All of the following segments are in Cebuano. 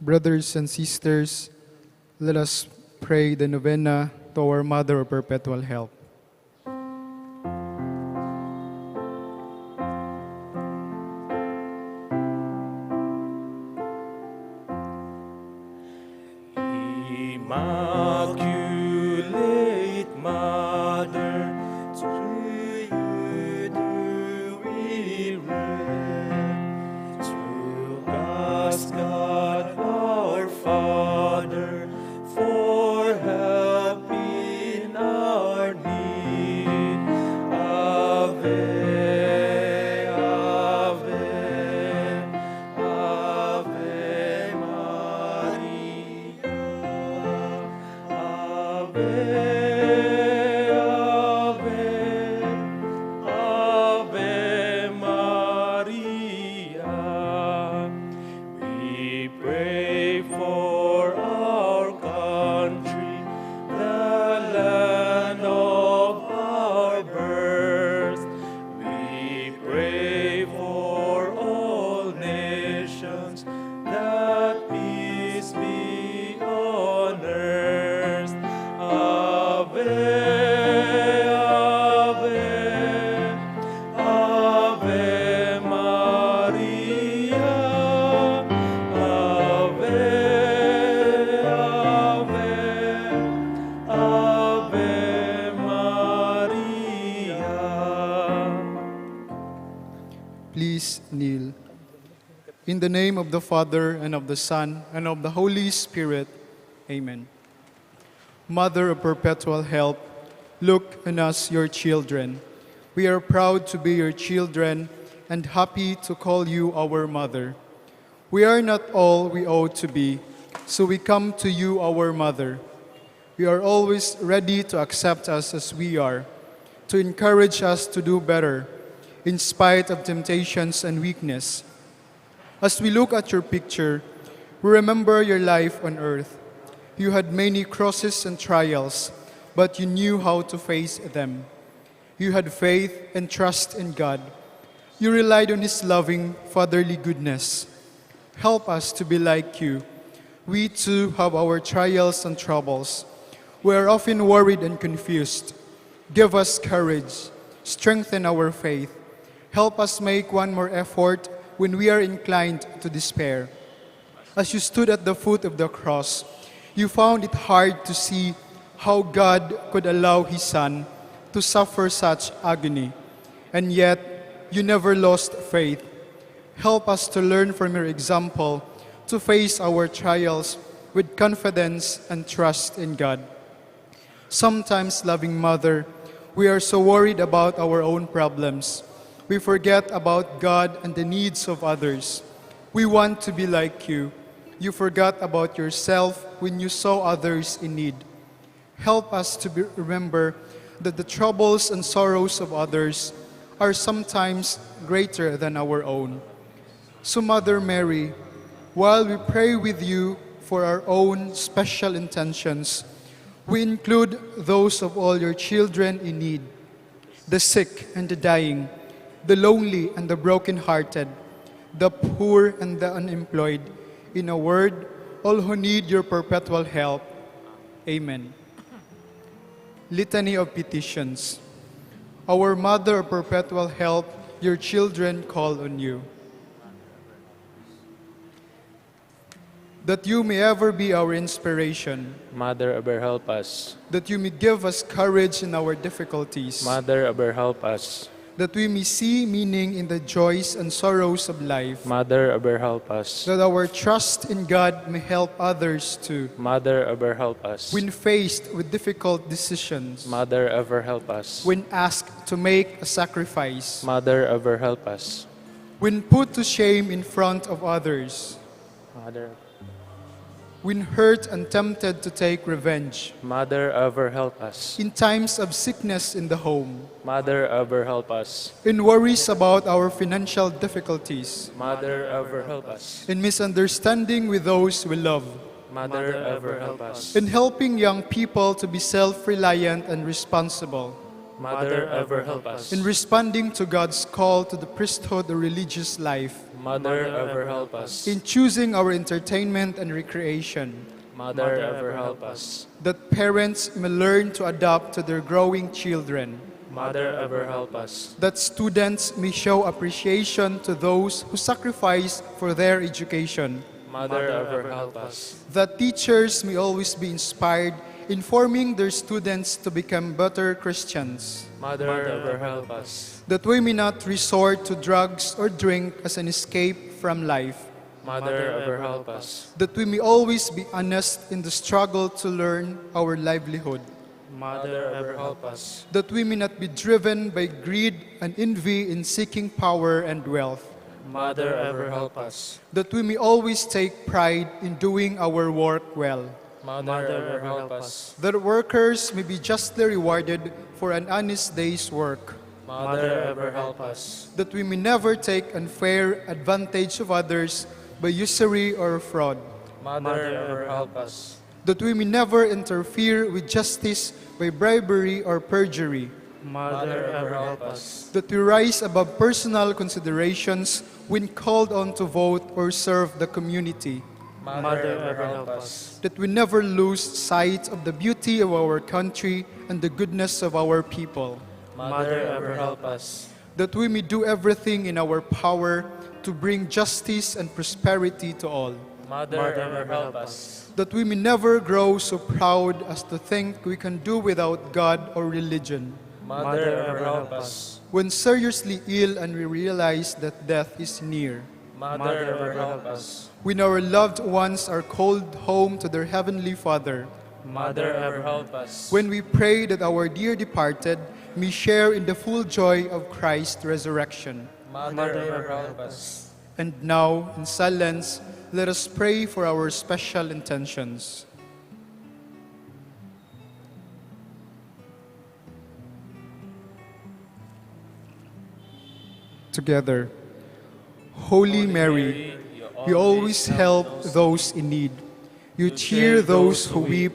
Brothers and sisters, let us pray the novena to our Mother of Perpetual Help. Immaculate Mother, to you do we pray, to ask God our Father for help in our need. Ave, Ave, Ave Maria. Ave, Ave, Ave Maria. We pray for our country, the land of our birth. We pray for all nations, that peace be on earth. Ave, Ave, Ave Maria. Ave, Ave, Ave Maria. Please kneel. In the name of the Father, and of the Son, and of the Holy Spirit. Amen. Mother of Perpetual Help, look on us, your children. We are proud to be your children and happy to call you our mother. We are not all we ought to be, so we come to you, our mother. We are always ready to accept us as we are, to encourage us to do better, in spite of temptations and weakness. As we look at your picture, we remember your life on earth. You had many crosses and trials, but you knew how to face them. You had faith and trust in God. You relied on His loving, fatherly goodness. Help us to be like you. We too have our trials and troubles. We are often worried and confused. Give us courage. Strengthen our faith. Help us make one more effort when we are inclined to despair. As you stood at the foot of the cross, you found it hard to see how God could allow His Son to suffer such agony. And yet, you never lost faith. Help us to learn from your example to face our trials with confidence and trust in God. Sometimes, loving Mother, we are so worried about our own problems. We forget about God and the needs of others. We want to be like you. You forgot about yourself when you saw others in need. Help us to remember that the troubles and sorrows of others are sometimes greater than our own. So, Mother Mary, while we pray with you for our own special intentions, we include those of all your children in need, the sick and the dying, the lonely and the brokenhearted, the poor and the unemployed. In a word, all who need your perpetual help. Amen. Litany of Petitions. Our Mother of Perpetual Help, your children call on you. That you may ever be our inspiration. Mother, ever help us. That you may give us courage in our difficulties. Mother, ever help us. That we may see meaning in the joys and sorrows of life. Mother, ever help us. That our trust in God may help others too. Mother, ever help us. When faced with difficult decisions. Mother, ever help us. When asked to make a sacrifice. Mother, ever help us. When put to shame in front of others. Mother. When hurt and tempted to take revenge. Mother, ever help us. In times of sickness in the home. Mother, ever help us. In worries about our financial difficulties. Mother, ever help us. In misunderstanding with those we love. Mother, ever help us. In helping young people to be self-reliant and responsible. Mother, ever help us. In responding to God's call to the priesthood or religious life, Mother, ever help us. In choosing our entertainment and recreation, Mother, ever help us. That parents may learn to adapt to their growing children, Mother, ever help us. That students may show appreciation to those who sacrifice for their education, Mother, ever help us. That teachers may always be inspired in forming their students to become better Christians, Mother, ever help us. That we may not resort to drugs or drink as an escape from life, Mother, ever help us. That we may always be honest in the struggle to earn our livelihood, Mother, ever help us. That we may not be driven by greed and envy in seeking power and wealth, Mother, ever help us. That we may always take pride in doing our work well, Mother, ever help us. That workers may be justly rewarded for an honest day's work, Mother, ever help us. That we may never take unfair advantage of others by usury or fraud, Mother, ever help us. That we may never interfere with justice by bribery or perjury, Mother, ever help us. That we rise above personal considerations when called on to vote or serve the community, Mother, ever help us. That we never lose sight of the beauty of our country and the goodness of our people, Mother, ever help us. That we may do everything in our power to bring justice and prosperity to all, Mother, ever help us. That we may never grow so proud as to think we can do without God or religion. Mother, ever help us. When seriously ill and we realize that death is near, Mother, ever help us. When our loved ones are called home to their heavenly Father, Mother, ever help us. When we pray that our dear departed may share in the full joy of Christ's resurrection. Mother, ever help us. And now, in silence, let us pray for our special intentions. Together, Holy Mary, you always help those in need. You cheer those who weep.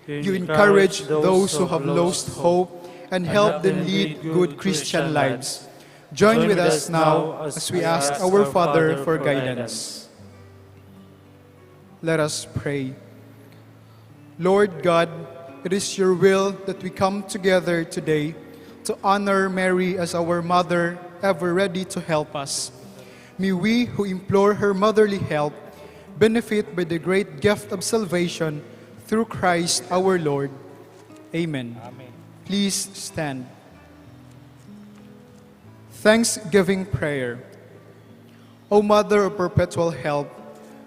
You encourage those who have lost hope and help them lead good Christian lives. Join with us now as we ask our Father for guidance. Let us pray. Lord God, it is your will that we come together today to honor Mary as our mother, ever ready to help us. May we who implore her motherly help benefit by the great gift of salvation through Christ our Lord. Amen. Amen. Please stand. Thanksgiving Prayer. O Mother of Perpetual Help,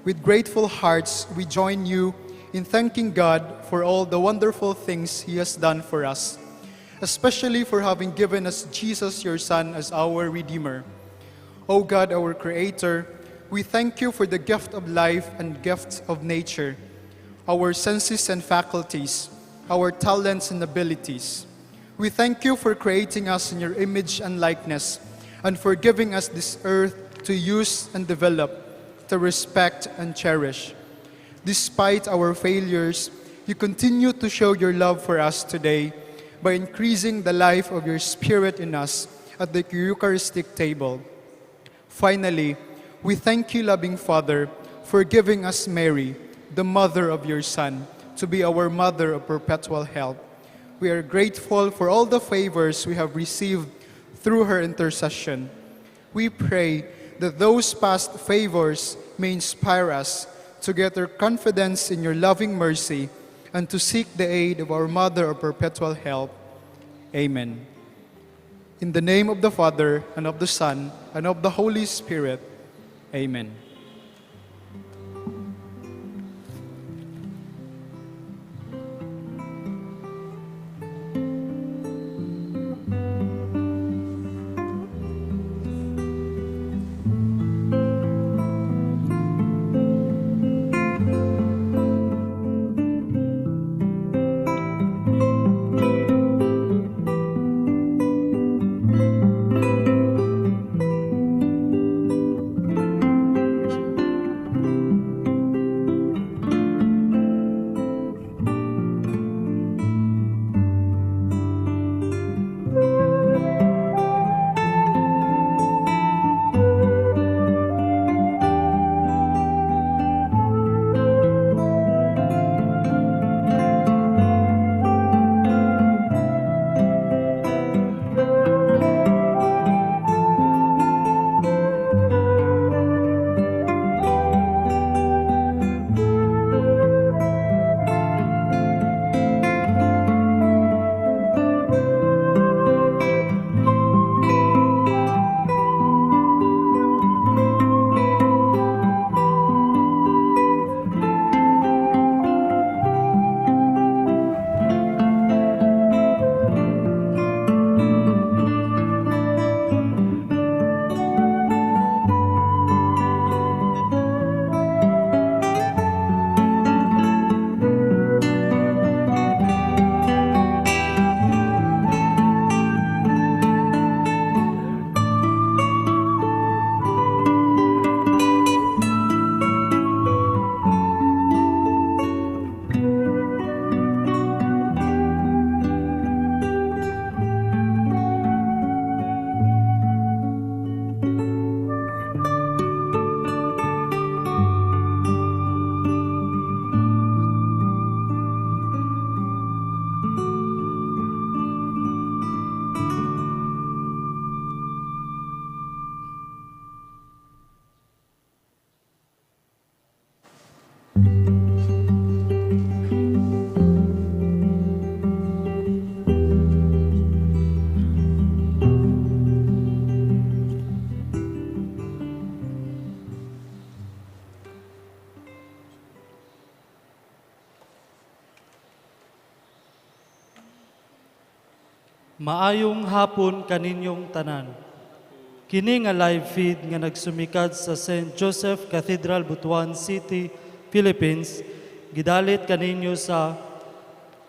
with grateful hearts we join you in thanking God for all the wonderful things He has done for us, especially for having given us Jesus, your Son, as our Redeemer. O God, our Creator, we thank you for the gift of life and gift of nature, our senses and faculties, our talents and abilities. We thank you for creating us in your image and likeness, and for giving us this earth to use and develop, to respect and cherish. Despite our failures, you continue to show your love for us today by increasing the life of your Spirit in us at the Eucharistic table. Finally, we thank you, loving Father, for giving us Mary, the mother of your Son, to be our mother of perpetual help. We are grateful for all the favors we have received through her intercession. We pray that those past favors may inspire us to gather confidence in your loving mercy and to seek the aid of our Mother of Perpetual Help. Amen. In the name of the Father, and of the Son, and of the Holy Spirit. Amen. Maayong hapon kaninyong tanan. Kini nga live feed nga nagsumikad sa St. Joseph Cathedral, Butuan City, Philippines, gidalit kaninyo sa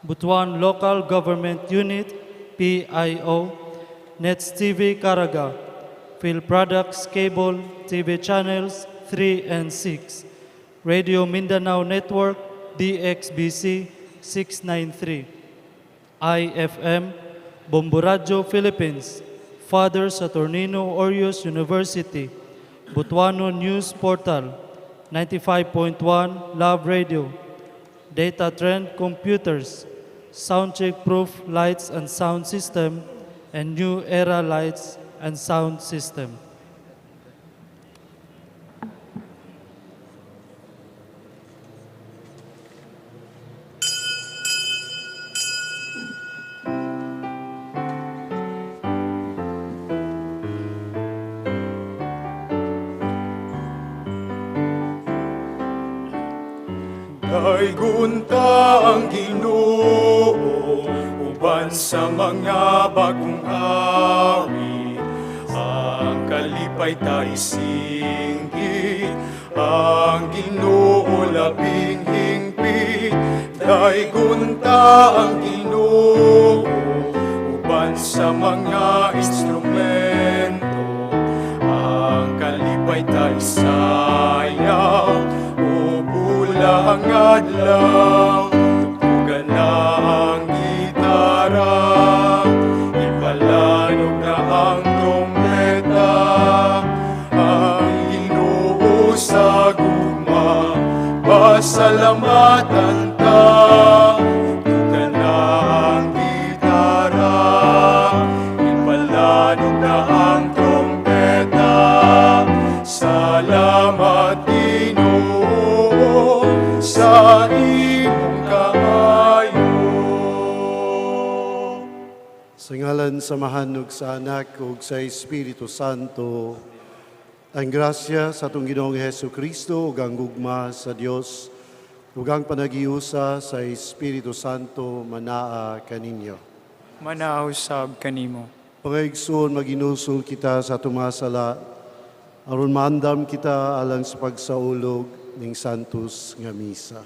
Butuan Local Government Unit, PIO, Nets TV Caraga, Phil Products Cable TV Channels 3 and 6, Radio Mindanao Network, DXBC 693, IFM, Bombo Radyo Philippines, Father Saturnino Orios University, Butuano News Portal, 95.1 Love Radio, Data Trend Computers, Soundcheck Proof Lights and Sound System, and New Era Lights and Sound System. Daygon ta ang Ginoo uban sa mga bagong awit. Ang kalipay ta isinggit, ang Ginoo labing hingpit. Daygon ta ang Ginoo uban sa mga instrumento. Ang kalipay ta isayaw, o bula ang adlaw, tugtugan na ang gitara, ipalanog na ang trompeta, ang Ginoo sa gugma, pasalamatan ta. Tugtugan na ang gitara, ipalanog na ang trompeta. Salamat, Ginoo, sa imong kaayo. Sa ngalan sa Amahan ug sa Anak ug sa Espiritu Santo, ang grasya sa atong Ginoong Hesus Kristo ug ang gugma sa Dios ug ang panagiusa sa Espiritu Santo manaa kaninyo. Manaa usab kanimo. Mga igsoon, maginusol kita sa atong mga sala aron maandam kita alang sa pagsaulog ning Santos nga Misa.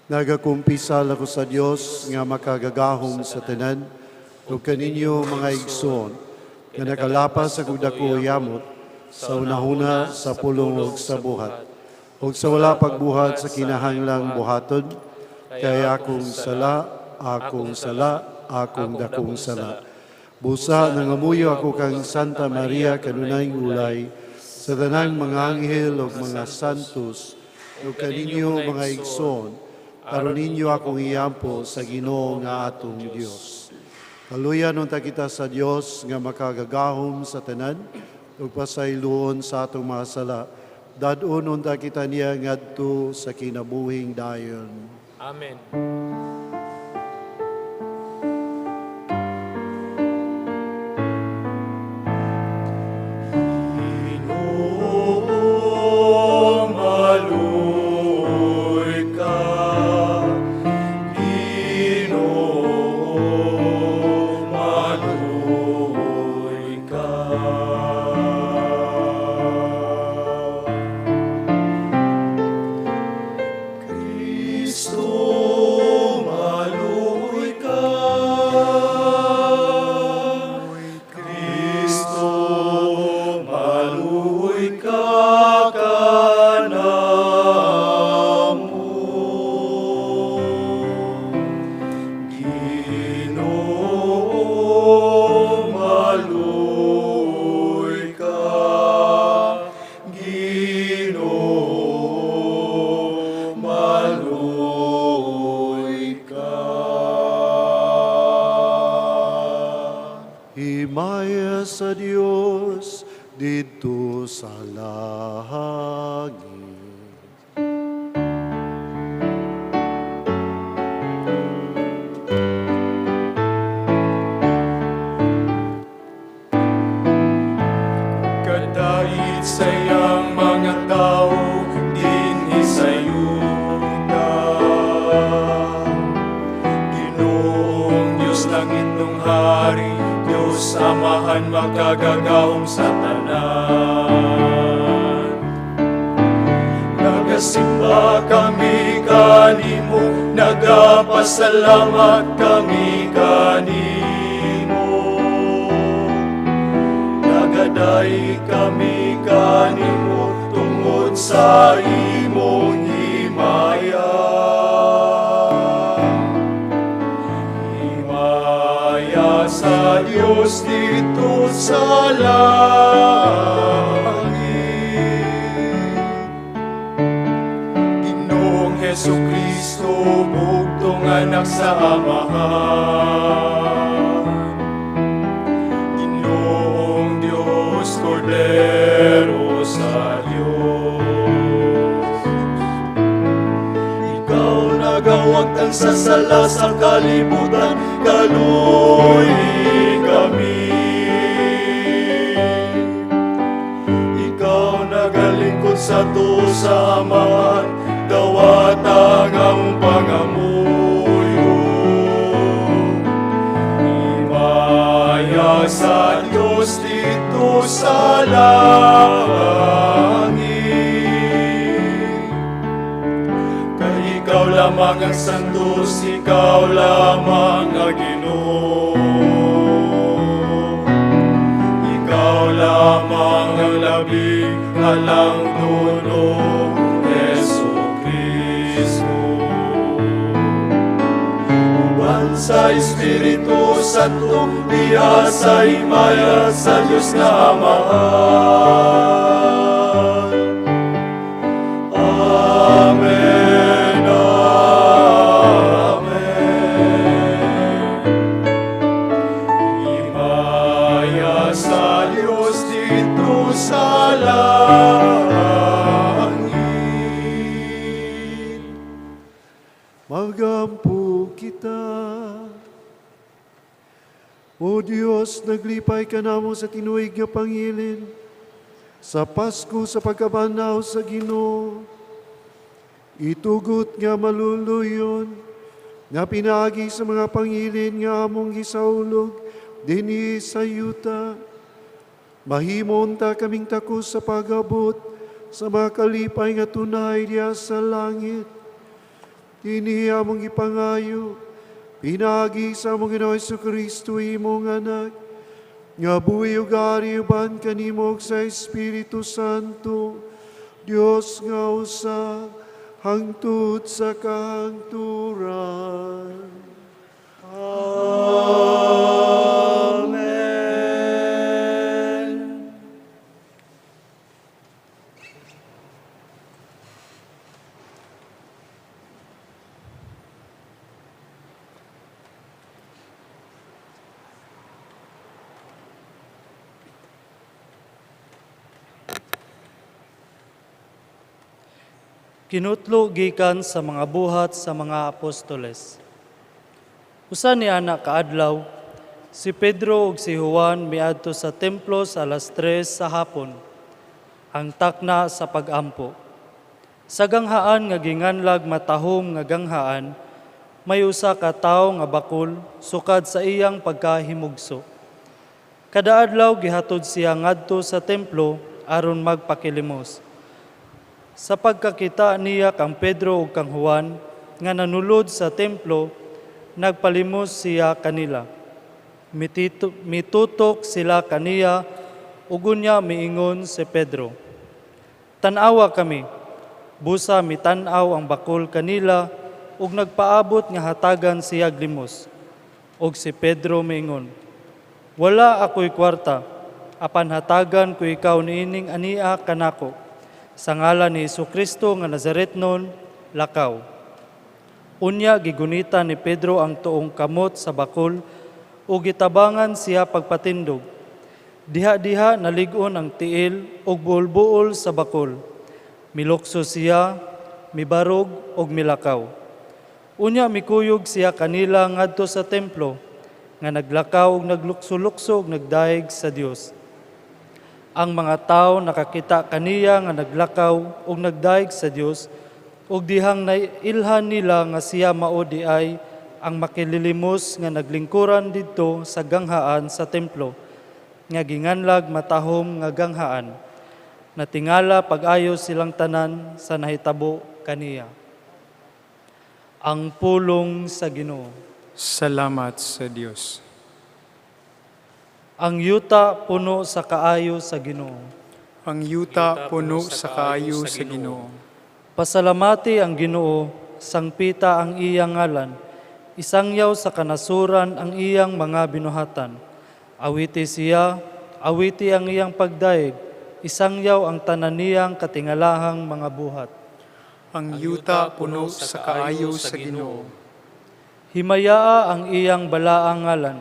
Nagakumpisal ako sa Dios nga makagagahom sa tanan ug kaninyo, mga igsoon, nga nakalapas sa dako yamot sa hunahuna, sa pulong ug sa buhat ug sa wala pagbuhat sa kinahanglang buhaton, kay akong sala, akong sala, akong dakong sala. Busa nangamuyo ako kang Santa Maria, kanunayng ulay, sa tanang mga anghel ug mga santos, ug kaninyo, mga igsoon, aron ninyo akong iampo sa Ginoo nga atong Dios. Kaluyan unta kita sa Dios nga makagagahom sa tanan ug pasayloon sa atong mga sala. Dad-on unta kita niya ngadto sa kinabuhing dayon. Amen. Ginoo, maluoy ka. Ginoo, maluoy ka. Kristo, maluoy ka. Kristo, maluoy ka kanamo. Ginoo, maluoy ka. Ginoo, maluoy ka. Himaya sa Dios didto sa langit. Kadait sa iyang mga tao dinhi sa yuta. Ginoong Diyos ng Amahan makagagahom sa tanan. Nagasimba kami kanimo, nagapasalamat kami kanimo. Nagadaig kami kanimo tungod sa imong himaya. Himaya sa Dios didto sa langit. Ginoong Hesu Kristo, bugtong anak sa Amahan. Ginoong Dios, Kordero sa Dios. Ikaw nagawagtang sa sala sa kalibutan, kaluoyi kami. Ikaw nagalingkod sa tuo sa Amahan, dawata ang among pangamuyo. Himaya sa Dios didto sa langit. Kay ikaw lamang ang santos, ikaw lamang ang Ginoo. Ikaw lamang ang labing halangdon, Hesu Kristo. Uban sa Espiritu Santo, diha sa himaya sa Dios nga Amahan. Amen. Amen. Himaya sa Dios didto sa langit. Magampo kita. O Dios, naglipay kanamo sa tinuig nga pangilin, sa Pasko sa pagkabanhaw sa Ginoo. Itugot nga maluluyon, nga pinaagi sa mga pangilin nga among gisaulog dinhi sa yuta. Mahimo unta kaming takos sa pag-abot sa mga kalipay nga tunay diha sa langit. Kini among gipangayo, pinaagi sa among Ginoo Kristo, imong anak, nga buhi ug ari uban kanimo ug sa Espiritu Santo, Dios nga usa, hangtod sa kahangturan. Amen. Kinutlo gikan sa mga buhat sa mga apostoles. Usa ni ana kaadlaw, si Pedro ug si Juan miadto sa templo sa alas 3 sa hapon, ang takna sa pag-ampo. Sa ganghaan nga ginganlag Matahom nga Ganghaan, may usa ka tawo nga bakul sukad sa iyang pagkahimugso. Kada adlaw gihatod siya ngadto sa templo aron magpakilimos. Sa pagkakita niya kang Pedro ug kang Juan nga nanulod sa templo, nagpalimos siya kanila. Mitutok sila kaniya ug unya miingon si Pedro, "Tan-awa kami." Busa mitan-aw ang bakul kanila ug nagpaabot nga hatagan siya limos. Og si Pedro miingon, "Wala ako'y kwarta, apan hatagan ko ikaw niining ania kanako. Sa ngalan ni Kristo nga Nazaretnon, lakaw." Unya gigunita ni Pedro ang tuong kamot sa bakul ug gitabangan siya pagpatindog. Diha-diha nalig-on ang tiil ug buol-buol sa bakul. Milukso siya, mibarog ug milakaw. Unya mikuyog siya kanila ngadto sa templo nga naglakaw ug naglukso-lukso ug nagdayeg sa Dios. Ang mga tawo nakakita kaniya nga naglakaw ug nagdayeg sa Dios ug dihang nailhan nila nga siya mao di ay ang makililimos nga naglingkuran didto sa ganghaan sa templo. nga ginganlag Matahom nga Ganghaan. Natingala pag-ayo silang tanan sa nahitabo kaniya. Ang pulong sa Ginoo. Salamat sa Dios. Ang yuta puno sa kaayo sa Ginoo. Ang yuta puno sa kaayo sa Ginoo. Pasalamati ang Ginoo, sangpita ang iyang ngalan, isangyaw sa kanasuran ang iyang mga binuhatan. Awiti siya, awiti ang iyang pagdaig, isangyaw ang tanan niyang katingalahang mga buhat. Ang yuta puno sa kaayo sa Ginoo. Himayaa ang iyang balaang ngalan.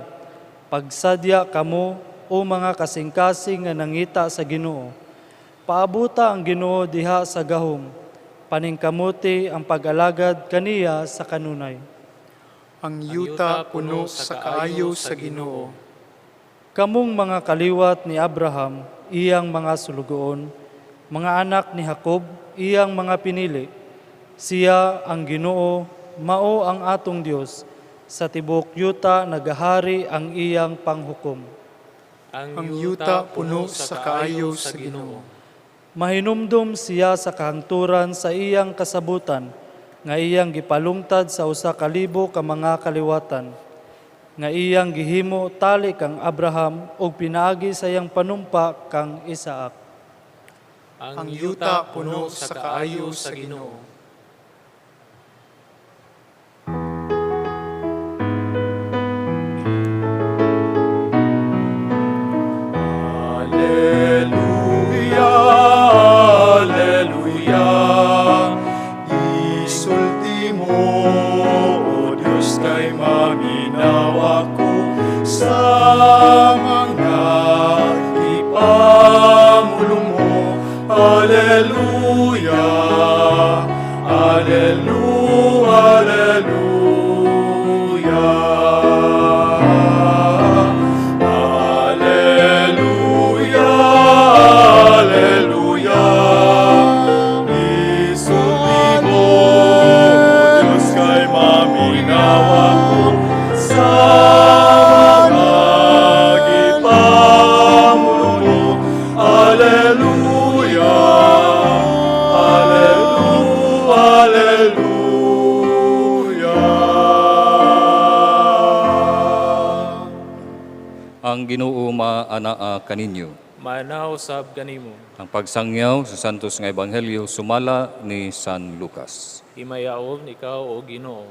Pagsadya kamo o mga kasing-kasing nga nangita sa Ginoo. Paabuta ang Ginoo diha sa gahom. Paningkamuti ang pag-alagad kaniya sa kanunay. Ang yuta puno sa kaayo sa Ginoo. Kamong mga kaliwat ni Abraham, iyang mga sulugoon, mga anak ni Jacob, iyang mga pinili. Siya ang Ginoo, mao ang atong Dios. Sa tibuok yuta nagahari ang iyang panghukom. Ang yuta puno sa kaayo sa Ginoo. Mahinumdum siya sa kahangturan sa iyang kasabutan, nga iyang gipalungtad sa 1,000 ka mga kaliwatan, nga iyang gihimo tali kang Abraham ug pinaagi sa iyang panumpa kang Isaac. Ang yuta puno sa kaayo sa Ginoo. Alleluia, Alleluia. Isulti mo, O Diyos, kay maminaw ako sa mga ipamulong mo. Alleluia, Alleluia, Alleluia. Alleluia, Alleluia. Isulti mo, Diyos, kay maminaw ako sa mga gipamulong mo. Alleluia, Alleluia, Alleluia. Ang Ginoo maanaa kaninyo. Maanaa usab kanimo. Ang pagsangyaw sa Santos nga Ebanghelyo sumala ni San Lucas. Himayaon ikaw o Ginoo.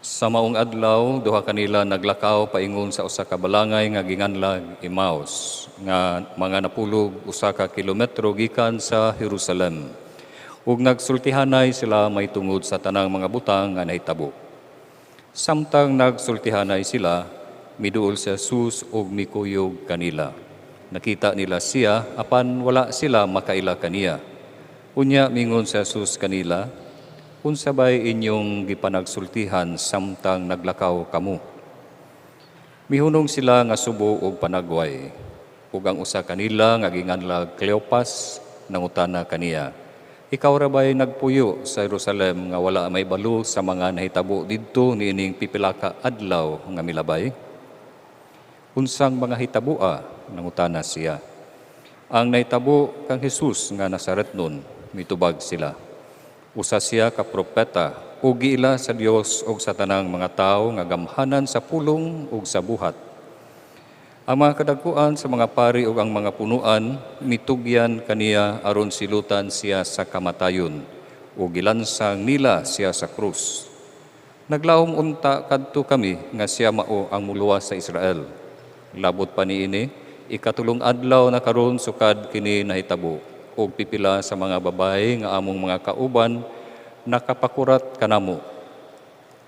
Sa maong adlaw, duha kanila naglakaw paingon sa usa ka balangay nga ginganlag Emmaus, nga mga napulog usa ka kilometro gikan sa Jerusalem. Ug nagsultihanay sila may tungod sa tanang mga butang nga nahitabo. Samtang nagsultihanay sila, miduol si Jesus ug mikuyog kanila. Nakita nila siya, apan wala sila makaila kaniya. Unya mingon si Jesus kanila, unsa bay inyong gipanagsultihan samtang naglakaw kamo? Mihunong sila nga subo og panagway. Ug ang usa kanila nga ginganlag Cleopas nangutana kaniya, ikaw ra bay nagpuyo sa Jerusalem nga wala may balo sa mga nahitabo didto niining pipila ka adlaw nga milabay? Unsang mga hitaboa? Nangutana siya. Ang nahitabo kang Jesus nga Nazaretnon, mitubag sila. Usa siya ka propeta ug giila sa Dios ug sa tanang mga tawo nga gamhanan sa pulong ug sa buhat. Ang mga kadagkuan sa mga pari ug ang mga punuan mitugyan kaniya aron silutan siya sa kamatayon ug gilansang nila siya sa krus. Naglaom unta kadto kami nga siya mao ang muluwas sa Israel. Labot pa niini, ikatulong adlaw na karon sukad kini nahitabo ug pipila sa mga babae nga among mga kauban nakapakurat kanamo.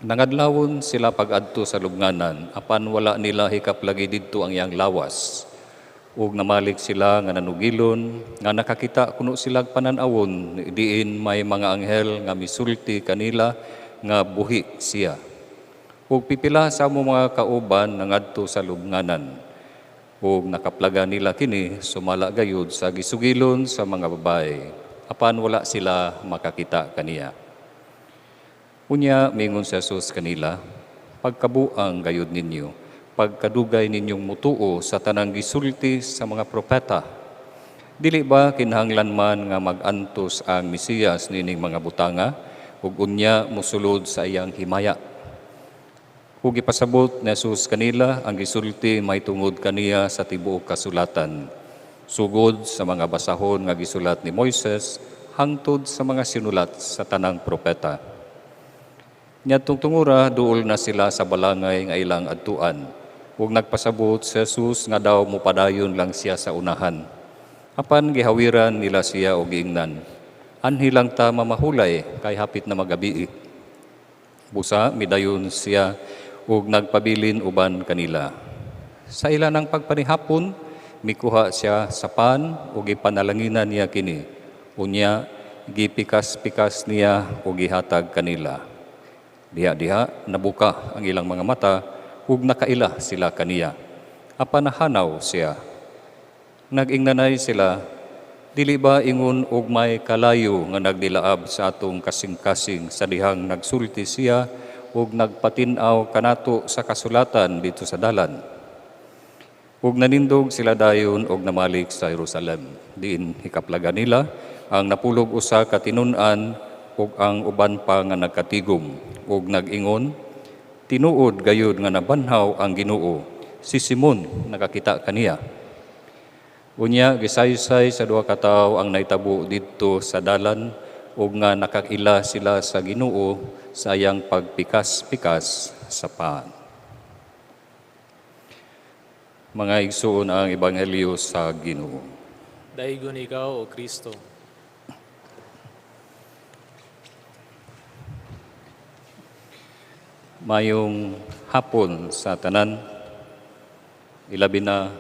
Nangadlawon sila pag-adto sa lubnganan, apan wala nila hikap lagi didto ang iyang lawas. Ug namalik sila nga nanugilon, nga nakakita kuno silag panan-awon, diin may mga anghel nga misulti kanila nga buhi siya. Ug pipila sa among mga kauban nangadto sa lubnganan. Ug nakaplaga nila kini sumala gayud sa gisugilon sa mga babae, apan wala sila makakita kaniya. Unya mingon si Jesus kanila, Pagkabuang gayud ninyo, pagkadugay ninyong mutuo sa tanang gisulti sa mga propeta. Dili ba kinahanglan man nga mag-antos ang Mesiyas nining mga butanga ug unya mosulod sa iyang himaya?" Ug gipasabot ni Jesus kanila ang gisulti mahitungod kaniya sa tibuok kasulatan, sugod sa mga basahon nga gisulat ni Moises hangtod sa mga sinulat sa tanang propeta. Niadtong tungura, duol na sila sa balangay nga ilang adtuan. Ug nagpasabot si Jesus nga daw mopadayon lang siya sa unahan. Apan gihawiran nila siya og giingnan, "Anhi lang ta mamahulay kay hapit na magabii." Busa midayon siya ug nagpabilin uban kanila. Sa ila ng pagpanihapon, mikuha siya sa pan ug gipanalanginan niya kini. Unya gipikas-pikas niya ug gihatag kanila. Diha-diha nabuka ang ilang mga mata ug nakaila sila kaniya. Apan nahanaw siya. Nag-ingnanay sila, "Dili ba ingon og may kalayo nga nagdilaab sa atong kasing-kasing sa dihang nagsulti siya ug nagpatin-aw kanato sa kasulatan didto sa dalan?" Ug nanindog sila dayon og namalik sa Jerusalem. Diin hikaplagan nila ang 61 ka tinun-an ug ang uban pa nga nagkatigom ug nag-ingon, "Tinuod gayud nga nabanhaw ang Ginoo. Si Simon nakakita kaniya." Unya gisaysay sa duha ka tawo ang nahitabo didto sa dalan ug nga nakaila sila sa Ginoo sa iyang pagpikas-pikas sa pan. Mga igsuon, ang ebanghelyo sa Ginoo. Daygon ikaw, O Kristo. Mayong hapon sa tanan, ilabi na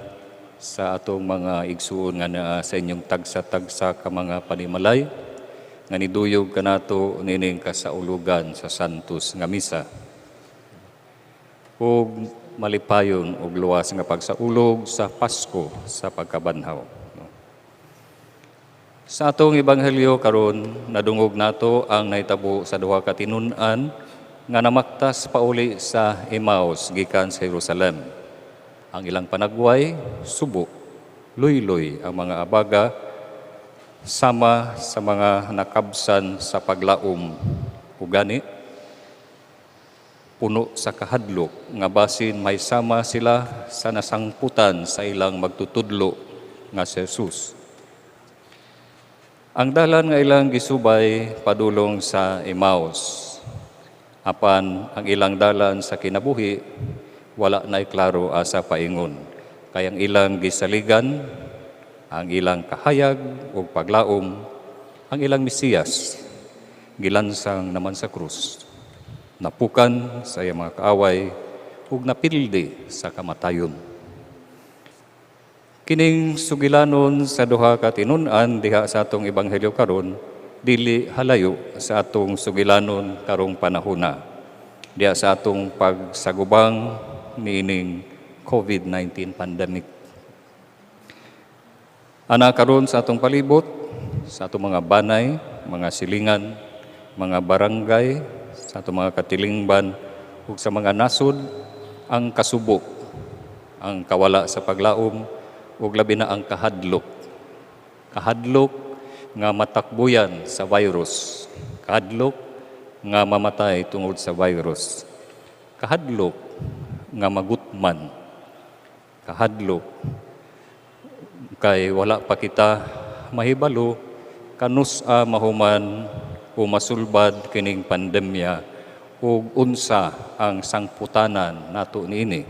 sa atong mga igsuon nga naa sa inyong tagsa-tagsa ka mga panimalay nga niduyog kanato nining kasaulugan sa Santos nga Misa. Ug malipayon og luwas nga pagsaulog sa Pasko sa pagkabanhaw. No? Sa atong ebanghelyo karon, nadungog nato ang nahitabo sa duha ka tinun-an nga namaktas pauli sa Emmaus gikan sa Jerusalem. Ang ilang panagway, subo, luyloy ang mga abaga, sama sa mga nakabsan sa paglaom. Ugani, puno sa kahadlok nga basin may sama sila sa nasangputan sa ilang magtutudlo nga si Jesus. Ang dalan nga ilang gisubay padulong sa Emmaus. Apan ang ilang dalan sa kinabuhi wala na'y klaro asa paingon. Kay ang ilang gisaligan, ang ilang kahayag ug paglaom, ang ilang Mesiyas, gilansang naman sa krus. Napukan sa iyang mga kaaway ug napildi sa kamatayon. Kining sugilanon sa duha ka tinun-an diha sa atong ebanghelyo karon dili halayo sa atong sugilanon karong panahona. Diha sa atong pagsagubang niining COVID-19 pandemic. Ana karon sa atong palibot, sa atong mga banay, mga silingan, mga barangay, sa atong mga katilingban ug sa mga nasod, ang kasubo, ang kawala sa paglaom ug labi na ang kahadlok. Kahadlok nga matakbuyan sa virus. Kahadlok nga mamatay tungod sa virus. Kahadlok nga magutman. Kahadlok kay wala pa kita mahibalo kanus-a mahuman o masulbad kining pandemya ug unsa ang sangputanan nato niini.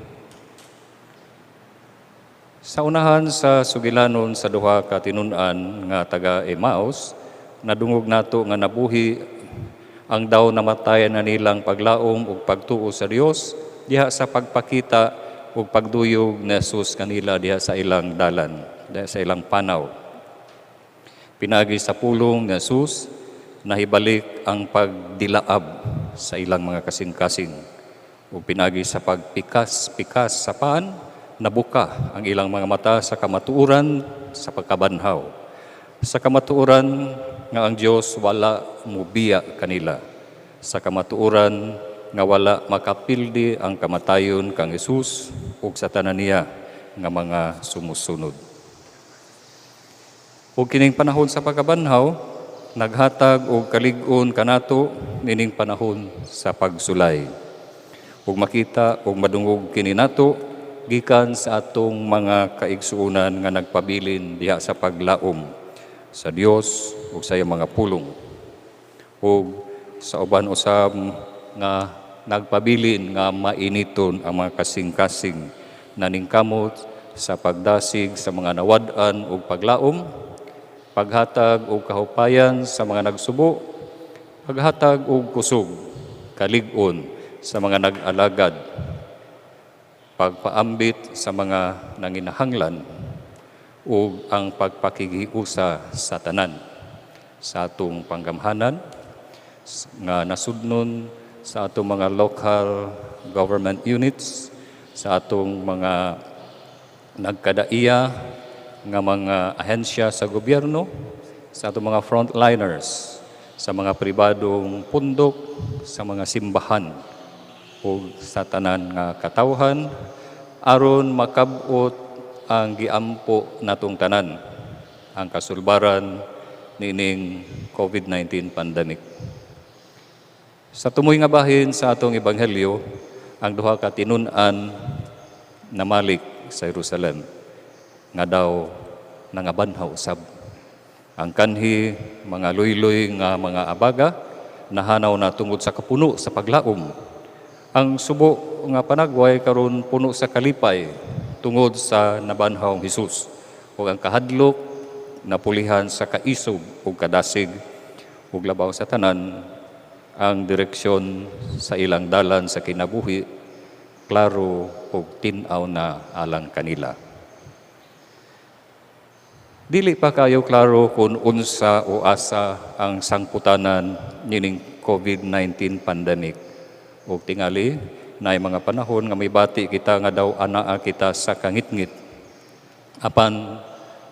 Sa unahan sa sugilanon sa duha ka tinun-an nga taga Emmaus, nadungog nato nga nabuhi ang daw namatayan na nilang paglaom ug pagtuo sa Dios diha sa pagpakita ug pagduyog ni Jesus kanila diha sa ilang dalan, diha sa ilang panaw. Pinagi sa pulong ni Jesus, nahibalik ang pagdilaab sa ilang mga kasing-kasing. Ug pinagi sa pagpikas-pikas sa pan, nabuka ang ilang mga mata sa kamatuoran sa pagkabanhaw. Sa kamatuoran nga ang Dios wala mubiya kanila. Sa kamatuoran nga wala makapildi ang kamatayon kang Hesus ug sa tanan niya nga mga sumusunod. Ug kining panahon sa pagkabanhaw, naghatag og kalig-on kanato nining panahon sa pagsulay. Ug makita ug madungog kini nato gikan sa atong mga kaigsuonan nga nagpabilin diha sa paglaom sa Dios ug sa iyang mga pulong. Ug sa uban usab nga nagpabilin nga mainiton ang mga kasing-kasing naningkamot sa pagdasig sa mga nawad-an ug paglaom, paghatag og kahupayan sa mga nagsubo, paghatag og kusog, kalig-on sa mga nag-alagad, pagpaambit sa mga nanginahanglan, ug ang pagpakigiusa sa tanan sa atong panggamhanan nga nasudnon sa atong mga local government units, sa atong mga nagkadaiya nga mga ahensya sa gobyerno, sa atong mga frontliners, sa mga pribadong pundok, sa mga simbahan, ug sa tanan nga katawhan, aron makab-ot ang giampo natong tanan, ang kasulbaran nining COVID-19 pandemic. Sa tumoy nga bahin sa atong ebanghelyo, ang duha ka tinun-an namalik sa Jerusalem nga daw nangabanhaw usab. Ang kanhi mga luyloy nga mga abaga nahanaw na tungod sa kapuno sa paglaom. Ang subo nga panagway karon puno sa kalipay tungod sa nabanhawng Hesus. Ug ang kahadlok napulihan sa kaisog ug kadasig ug labaw sa tanan ang direksyon sa ilang dalan sa kinabuhi klaro ug tin-aw na alang kanila. Dili pa kayo klaro kung unsa o asa ang sangputanan nining COVID-19 pandemic. Ug tingali naay mga panahon nga may bati kita nga daw anaa kita sa kangitngit. Apan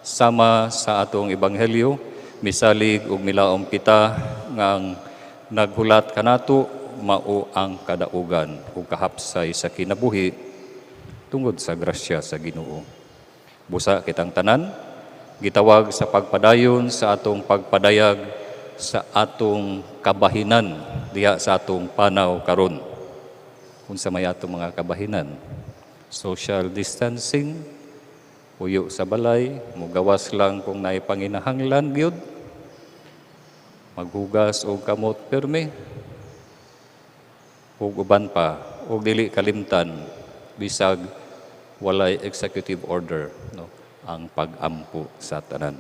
sama sa atong ebanghelyo, misalig ug milaom kita nga ang naghulat kanato mao ang kadaugan ug kahapsay sa kinabuhi tungod sa grasya sa Ginoo. Busa kitang tanan gitawag sa pagpadayon sa atong pagpadayag sa atong kabahinan diha sa atong panaw karon. Unsa may atong mga kabahinan? Social distancing, puyo sa balay, mugawas lang kung naay panginahanglan gyud, maghugas og kamot pirmi, ug uban pa, ug dili kalimtan bisag walay executive order, no, ang pag-ampo sa tanan,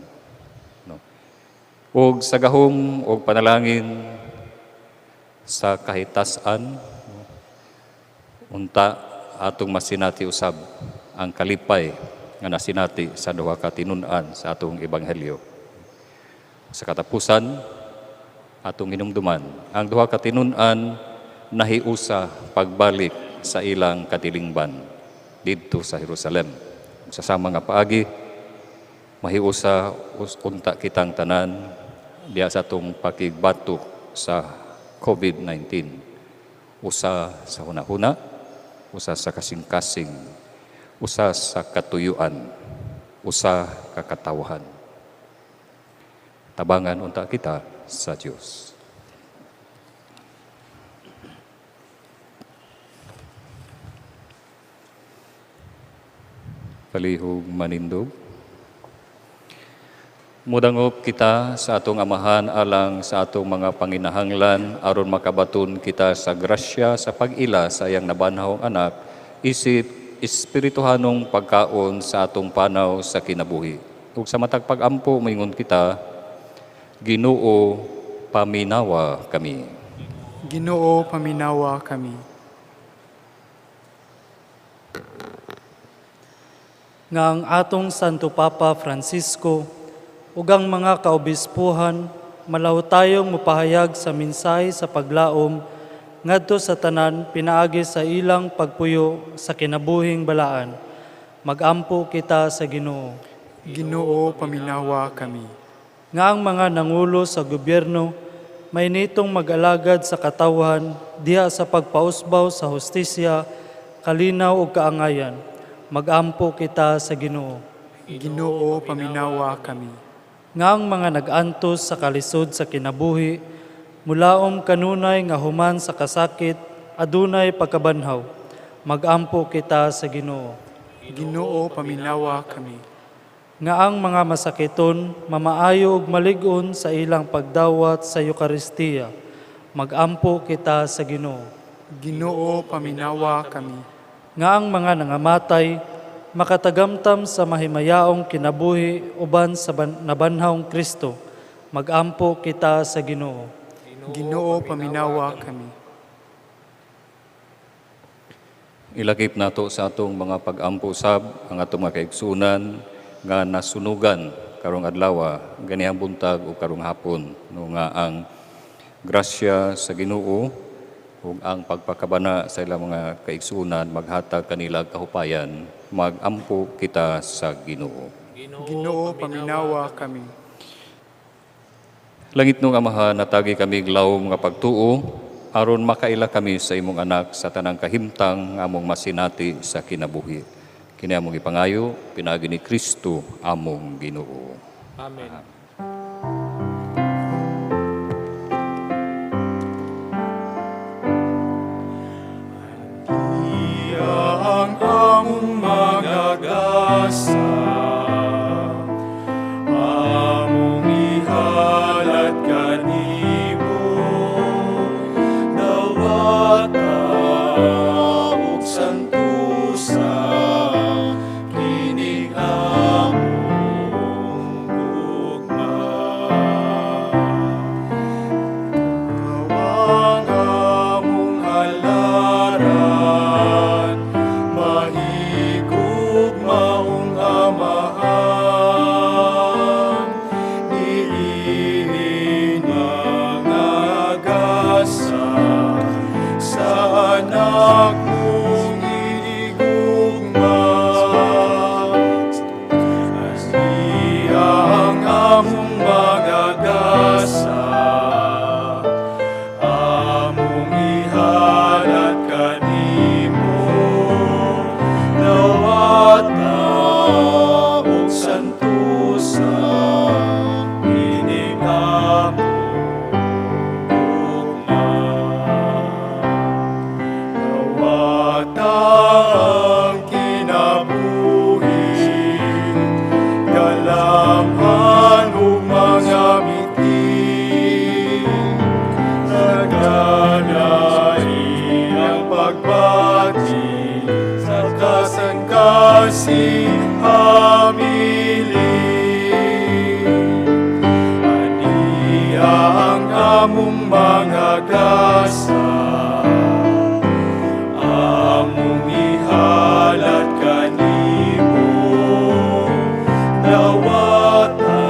no. Ug sa gahom og panalangin sa kahitasan, no, unta atong masinati usab ang kalipay nga nasinati sa duha ka tinun-an sa atong ebanghelyo. Sa katapusan, atong hinumduman ang duha ka tinun-an nahiusa pagbalik sa ilang katilingban didto sa Jerusalem. Sa sama nga paagi, mahiusa unta kitang tanan diha sa atong pakigbatok sa COVID-19. Usa sa hunahuna, usa sa kasing-kasing, usa sa katuyuan, usa ka katawhan. Tabangan unta kita sa Dios. Palihog manindog. Mudangop kita sa atong amahan alang sa atong mga panginahanglan aron makabaton kita sa grasya sa pag-ila sa iyang nabanhawng anak isip espirituhanong pagkaon sa atong panaw sa kinabuhi. Ug sa matag pag-ampo moingon kita, Ginoo, paminawa kami. Ginoo, paminawa kami. Nga ang atong Santo Papa Francisco ug ang mga kaobispuhan malawtayong mopahayag sa mensahe sa paglaom ngadto sa tanan pinaagi sa ilang pagpuyo sa kinabuhing balaan. Magampo kita sa Ginoo. Ginoo, paminawa kami. Nga ang mga nangulo sa gobyerno Mainitong mag-alagad sa katawhan diha sa pagpausbaw sa hustisya, kalinaw ug kaangayan. Magampo kita sa Ginoo. Ginoo, paminawa kami. Nga ang mga nag-antos sa kalisod sa kinabuhi, mulaom kanunay nga human sa kasakit, adunay pagkabanhaw. Magampo kita sa Ginoo. Ginoo, paminawa kami. Nga ang mga masakiton, mamaayo ug malig-on sa ilang pagdawat sa Eukaristiya. Magampo kita sa Ginoo. Ginoo, paminawa kami. Nga ang mga nangamatay, makatagamtam sa mahimayaong kinabuhi uban sa nabanhawng Kristo. Magampo kita sa Ginoo. Ginoo, paminawa kami. Ilakip nato sa atong mga pag-ampo sab ang atong mga kaigsunan nga nasunugan karong adlaw, ganihang buntag o karong hapon, no, nga ang grasya sa Ginoo ug ang pagpakabana sa ilang mga kaigsunan maghatag kanila kahupayan. Magampo kita sa Ginoo. Ginoo, paminawa kami. Langitnong Amahan, natagi kami lawom nga pagtuo aron makaila kami sa imong anak sa tanang kahimtang nga among masinati sa kinabuhi. Kini among ipangayo pinaagi ni Kristo among Ginoo. Amen. Iya ang among mga gasa, among ihalat kanimo, dawata ug santusa, kining among gugma. Ang among halaran, mahigugmaong Amahan, niini mga gasa sa anak mong hinigugma. Aniya ang among mga gasa, among ihalat kanimo, dawata ug santusa, kining among gugma. Dawata ang kinabuhi, galamhan ug mga miting, Nagkanai ang pagbati sa kasangkasing hamiling. Aniya ang among mga gasa, among ihalat kanimo, dawata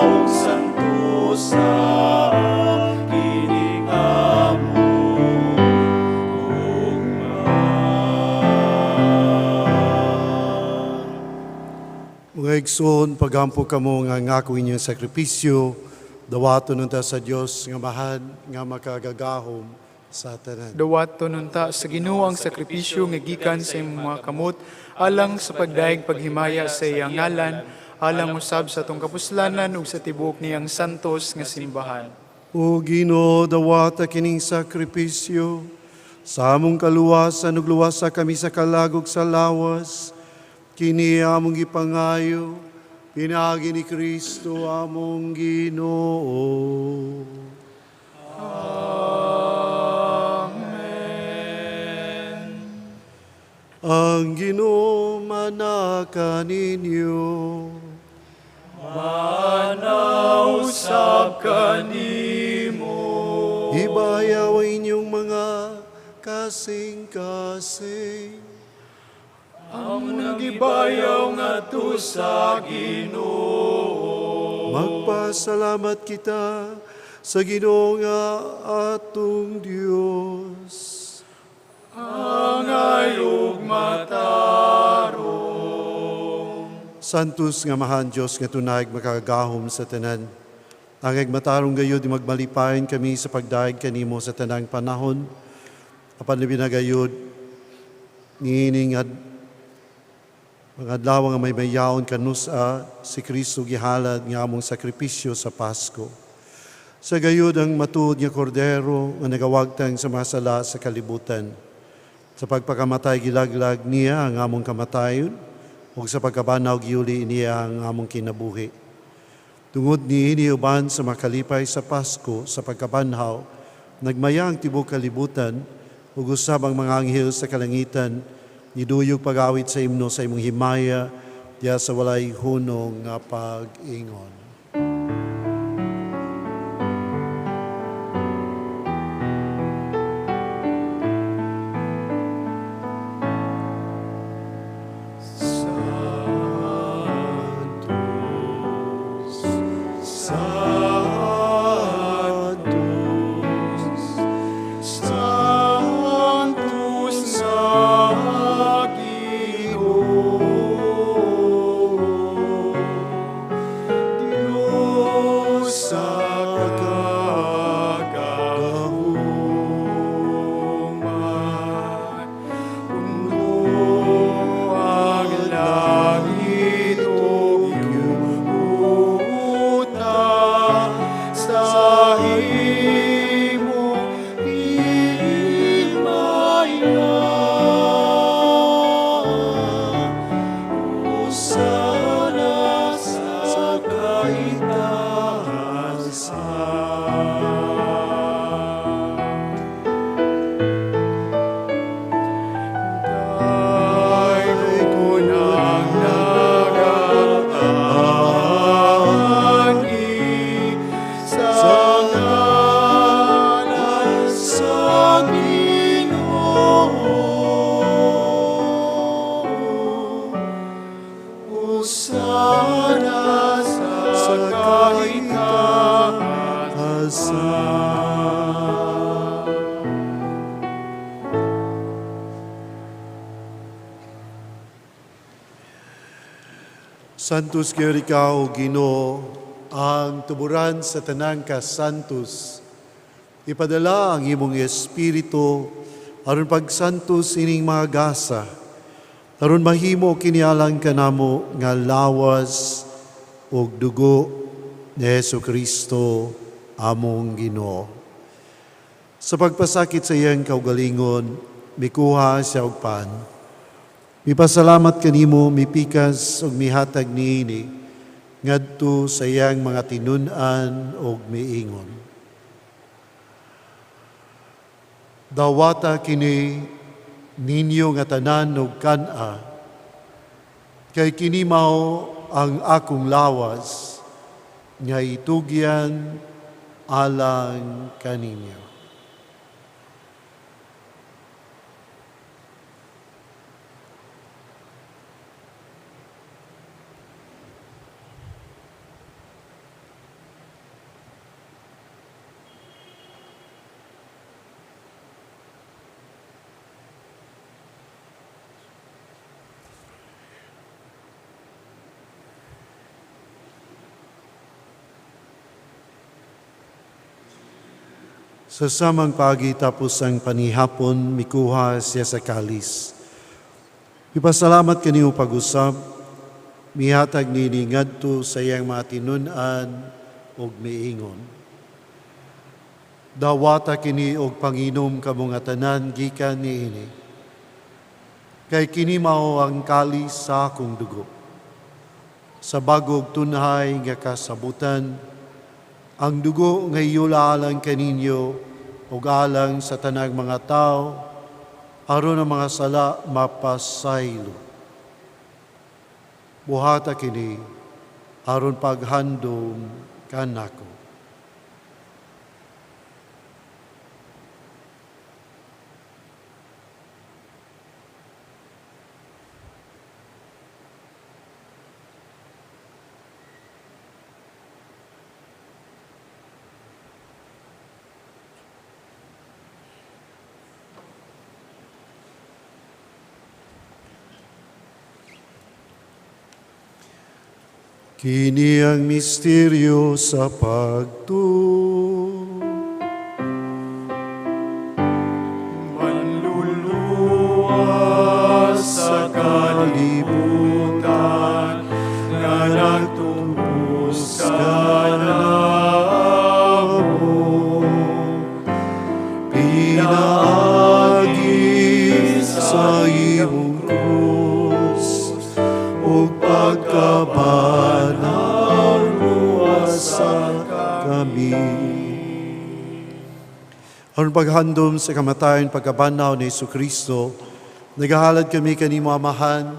ug santusa, kining among gugma. Mga igsoon, pagampo kamo nga ang ako inyong sakripisyo, dawaton unta sa Dios nga Amahan nga makagagahom sa tanan. Dawaton unta sa Ginoo ang sakripisyo nga gikan sa imong mga kamot alang sa pagdayeg paghimaya sa iyang ngalan, alang usab sa atong kapuslanan ug sa tibuok niyang santos nga simbahan. O Ginoo, dawata kining sakripisyo sa among kaluwasan ug luwasa kami sa kalagog sa lawas. Kini among gipangayo pinaagi ni Kristo among Ginoo. Amen. Ang Ginoo manaka ninyo. Manausab kanimo. Ibayaw ang inyong mga kasing-kasing. Among nagibayaw ngadto sa Ginoo. Magpasalamat kita sa Ginoo nga atong Dios. Angay ug matarong. Santos nga Amahan, Dios nga tunay makagagahom sa tanan. Ang matarong gayud magmalipayon kami sa pagdayeg kanimo sa tanang panahon. Apan labi na gayud niining mga adlaw nga may mayaon kanusa si Kristo gihalad nga among sakripisyo sa Pasko. Sa gayud ang matuod nga kordero nga nagawagtang sa mga sala sa kalibutan. Sa pagpakamatay gilaglag niya ang among kamatayon ug sa pagkabanhaw giuli niya ang among kinabuhi. Tungod niini uban sa makalipay sa Pasko sa pagkabanhaw, nagmaya ang tibuok kalibutan ug usab ang mga anghel sa kalangitan niduyog pag-awit sa imno sa imong himaya diha sa walay hunong nga pag-ingon. Santos, Santos sa Ginoo, Dios sa kagahuman, puno ang langit ug yuta sa imong himaya. Hosana sa kaitaasan. Daygon ang nagaanhi sa ngalan sa Ginoo. Hosana sa kaitaasan. Santos gyud ikaw, Ginoo, ang tuburan sa tanang kasantos. Ipadala ang imong espiritu aron pagsantos ining mga gasa, aron mahimo kini alang kanamo nga lawas ug dugo ni Hesus Kristo among Ginoo. Sa pagpasakit sa iyang kaugalingon, mikuha siya og pan. Mipasalamat kanimo, mipikas ug mihatag niini ngadto sa iyang mga tinun-an ug miingon. Dawata kini ninyo nga tanan ug kan-a, kay kini mao ang akong lawas nga itugyan alang kaninyo. Sa samang pagi tapos ang panihapon, mikuha siya sa kalis. Ipasalamat kanimo pag-usab, mihatag nini ngadto sa iyang mga tinun-an ug miingon. Dawata kini og panginom kamo nga tanan gikan niini. Kay kini mao ang kalis sa akong dugo. Sa bag-ong tunhay nga kasabutan, ang dugo nga iyula alang kaninyo ug alang sa tanang mga tao, aron ang mga sala mapasaylo. Buhata kini aron paghandom kanako. Kini ang misteryo sa pagtuo. Manluluwas sa kalibutan nga nagtubos kanamo Pinaagi sa imong krus ug pagkabanhaw, luwasa kami. Aron paghandom sa kamatayon, pagkabanhaw ni Hesus Kristo, nagahalad kami kanimo, Amahan,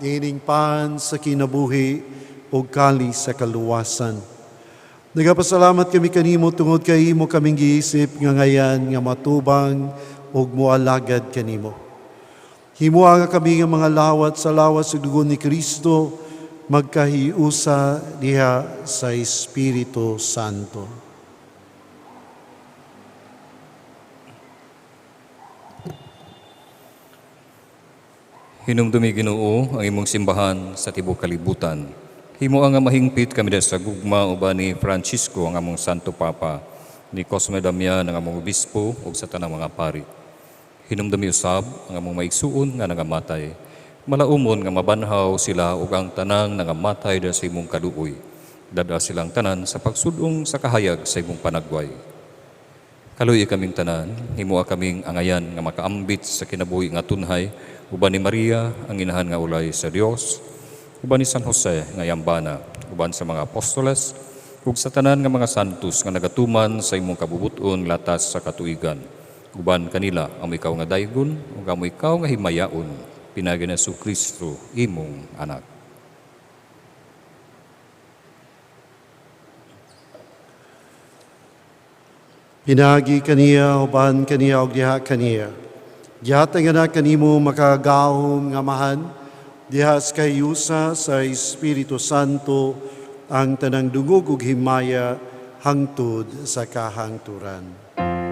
niining pan sa kinabuhi ug kalis sa kaluwasan. Nagapasalamat kami kanimo tungod kay imo kaming giisip nga ngayan nga matubang ug moalagad kanimo. Himoa nga kami nga mga lawat sa lawas ug dugo ni Kristo magkahiusa diha sa Espiritu Santo. Hinumdumi, Ginoo, ang imong simbahan sa tibuok kalibutan. Himoa nga mahingpit kami sa gugma uban ni Francisco ang among Santo Papa, ni Cosme Damian ang among obispo ug sa tanang mga pari. Hinumdumi usab ang among maigsuon nga nangamatay. Malaumon nga mabanhaw sila ug ang tanang nangamatay dahil sa imong kaluoy. Dad-a silang tanan sa pagsudong sa kahayag sa imong panagway. Kaluoyi kaming tanan, himoa kaming angayan nga makaambit sa kinabuhi nga tunhay, uban ni Maria, ang inahan nga ulay sa Dios, uban ni San Jose nga iyang bana, uban sa mga apostoles, ug sa tanan nga mga santos nga nagatuman sa imong kabubuton latas sa katuigan. Uban kanila amo ikaw nga daygon ug amo ikaw nga himayaon, pinaagi ni Kristo imong anak. Pinaagi kaniya, uban kaniya, ug diha kaniya. Gihatag na kanimo, makagagahom nga Amahan, diha sa kahiusa sa Espiritu Santo, ang tanang dungog ug himaya hangtod sa kahangturan. Amen.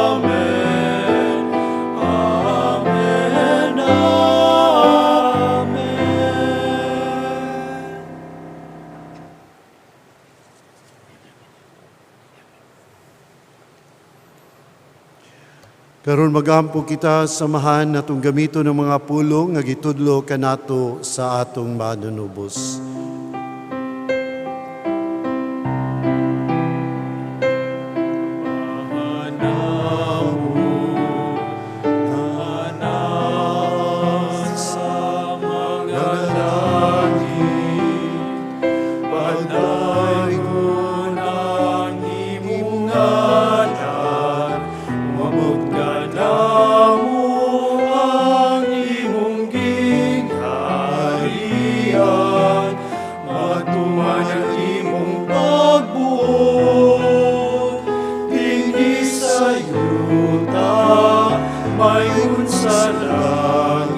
Amen. Amen. Amen. Karon magampo kita sa Amahan, atong gamiton ang mga pulong nga gitudlo kanato sa atong manunubos. Sa mga langit, padaygon ang imong ngalan, moabot kanamo ang imong gingharian, matuman ang imong pagbuot, dinhi sa yuta, mayon sa langit.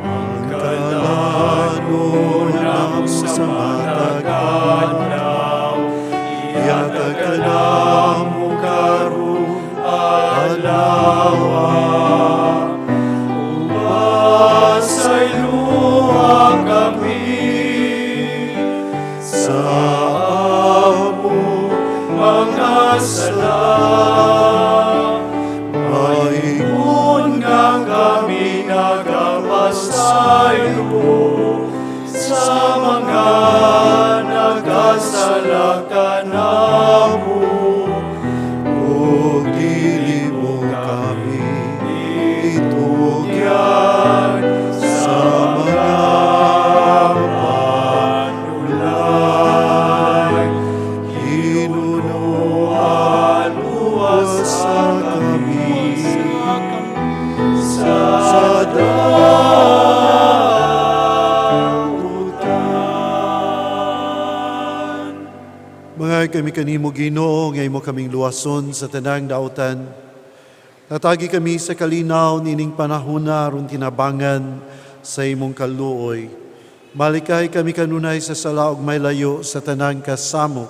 Ang kalanon namo sa matag adlaw, ihatag kanamo karong adlaw. Ug pasayloa kami sa among mga sala, maingon nga kami nagapasaylo sa mga nagasala kanamo. Ug dili mo kami itugyan sa mga panulay. Hinunoa, luwasa kami sa dautan. Mangayo kami kanimo, Ginoo, nga imo kaming luwason sa tanang dautan. Hatagi kami sa kalinaw nining panahona aron tinabangan sa imong kaluoy. Malikay kami kanunay sa sala ug may layo sa tanang kasamok.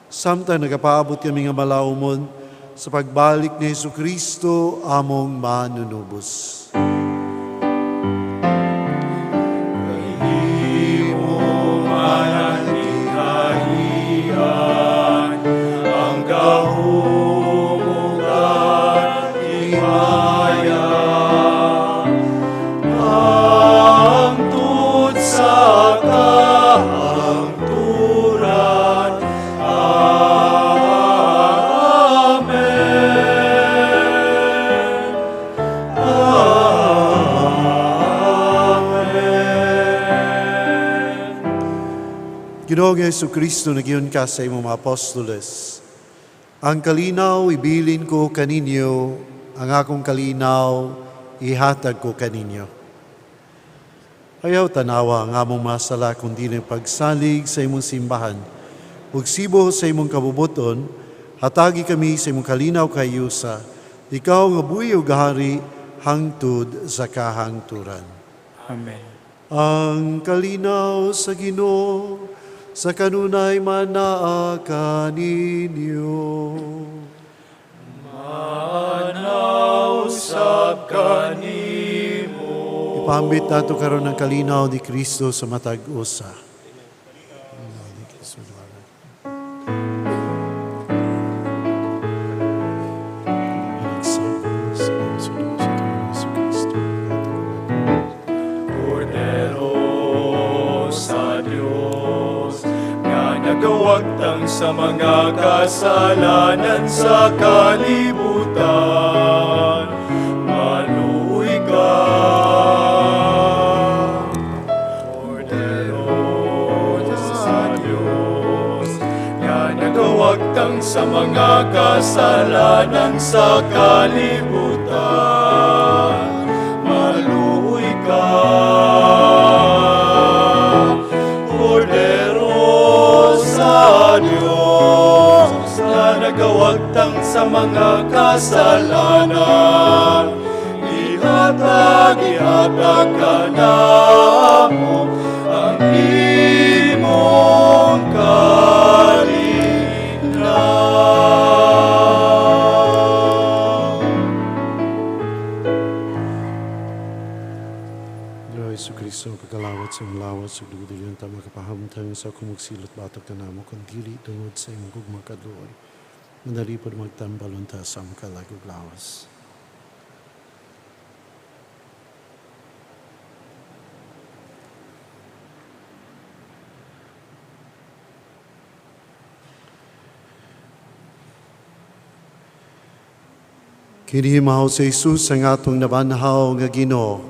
Samtang nagapaabot kami nga malaumon sa pagbalik ni Hesukristo among manunubos. Ginoong Hesukristo, nagyun ka sa imong mga apostoles. Ang kalinaw ibilin ko kaninyo, ang akong kalinaw ihatag ko kaninyo. Ayaw tanawa ang among masala kundi ng pagsalig sa imong simbahan. Ug sibo sa imong kabubuton, hatagi kami sa imong kalinaw kayusa. Ikaw nga buhi ug gahari hangtod sa kahangturan. Amen. Ang kalinaw sa Ginoo sa kanunay manaa kaninyo. Usab kanimo. Ipambit nato karon ang kalinaw ni Kristo sa matag usa. Kordero sa Diyos nga nagawagtang sa mga kasalanan sa kalibutan, maluoy ka. Kordero sa Diyos nga nagawagtang sa mga kasalanan sa kalibutan, maluoy ka. Kordero sa Diyos na nagawagtang sa mga kasalanan, ihatag, ihatag ka namo ang imong kalinaw. Ginoo Hesukristo, pagkalawat sa imong lawas ug dugo dili ta makapahamtang sa kumugsilot batok kanamo kun dili tungod sa imong gugma kaluoy. Manalipod magtambal unta sa among kalag ug lawas. Kini mao si Jesus ang atong nabanhaw nga Ginoo.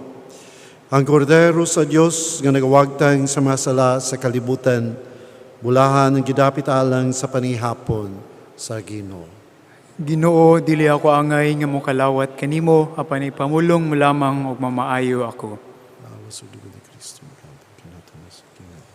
Ang kordero sa Dios nga nagawagtang sa mga sala sa kalibutan, bulahan ang gidapit alang sa panihapon sa Ginoo. Ginoo, dili ako angay nga mokalawat kanimo apan ipamulong mo lamang ug mamaayo ako. Lawas ug dugo ni Kristo maghatag kinato sa kinabuhi.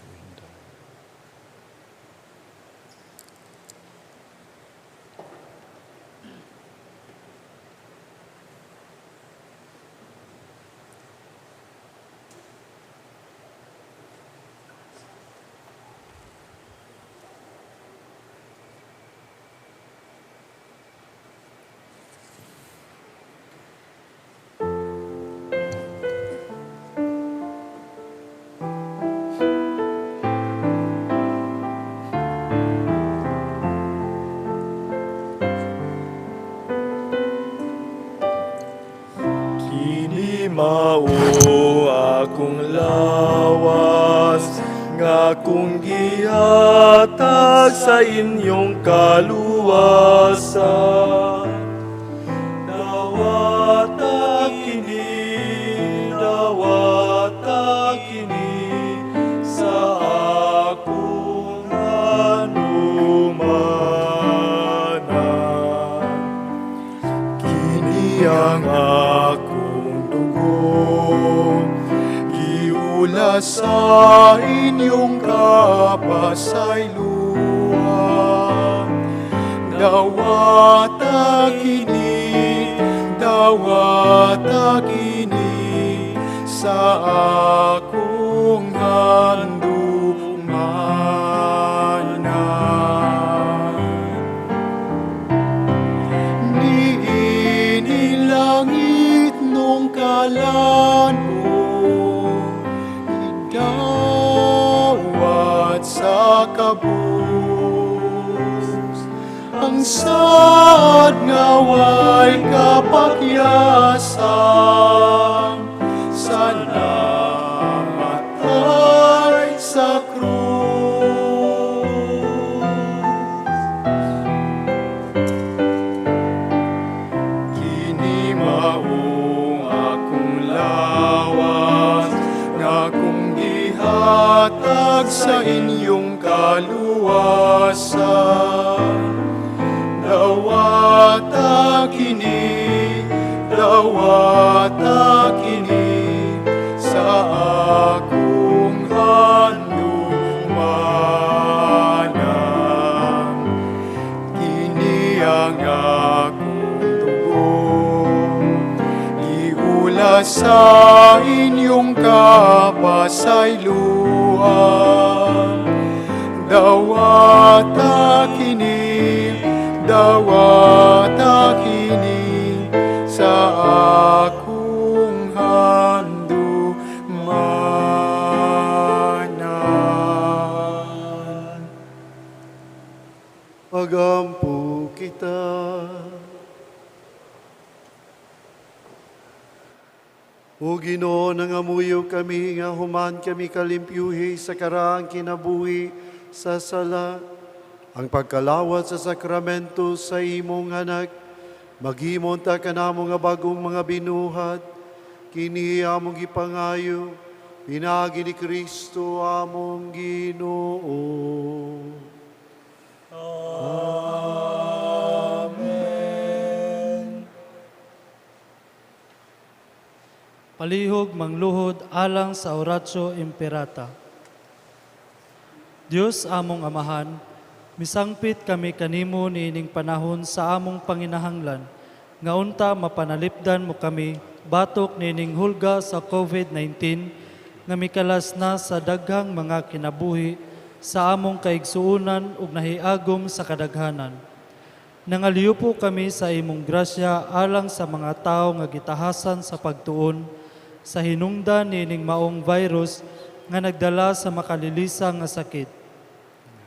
Kini mao akong lawas nga akong gihatag sa inyong kaluwasan. Dawata kini, dawata kini sa akong hanumanan. Kini ang akong dugo, giula sa inyong kapasayloan. Dawata kini sa akong hanumanan. Iyang saad nga way kapakyasan sa namatay sa krus. Kini maong akong lawas nga akong gihatag sa inyong kaluwasan. Dawata kini, dawata kini sa akong handumanan. Kini ang akong dugo, giulas sa inyong kapasayloan. Dawata kini, dawata kini sa akong handumanan. Magampo kita. O Ginoo, nangamuyo kami nga human kami kalimpyuhi sa karaang kinabuhi sa sala. Ang pagkalawat sa sakramento sa imong anak, maghimon ta kanamo nga bagong mga binuhat, kini among gipangayo, pinaagi ni Kristo among Ginoo. Amen. Palihog mangluhod alang sa Oratio Imperata. Dios among Amahan, misangpit kami kanimo niining panahon sa among panginahanglan, nga unta mapanalipdan mo kami batok niining hulga sa COVID-19 nga mikalas na sa daghang mga kinabuhi sa among kaigsuonan ug nahiagom sa kadaghanan. Nangaliupo kami sa imong grasya alang sa mga tawo nga gitahasan sa pagtuon sa hinungdan niining maong virus nga nagdala sa makalilisa nga sakit.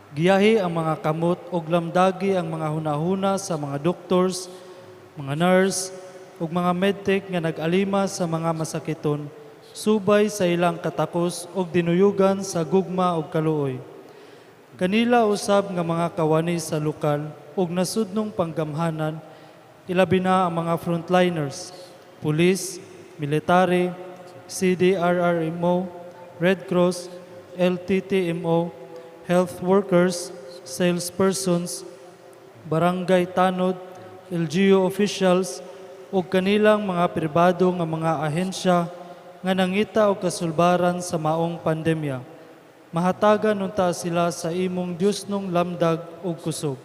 Giyahi ang mga kamot ug lamdagi ang mga hunahuna sa mga doctors, mga nurse ug mga medtech nga nag-alima sa mga masakiton subay sa ilang katakos ug dinuyugan sa gugma ug kaluoy. Kanila usab nga mga kawani sa lokal ug nasudnong panggamhanan, ilabi na ang mga frontliners, police, military, CDRRMO, Red Cross, LTTMO, health workers, salespersons, barangay tanod, LGU officials, ug kanilang mga pribado nga mga ahensya nga nangita og kasulbaran sa maong pandemya. Mahatagan unta sila sa imong Diosnong lamdag ug kusog.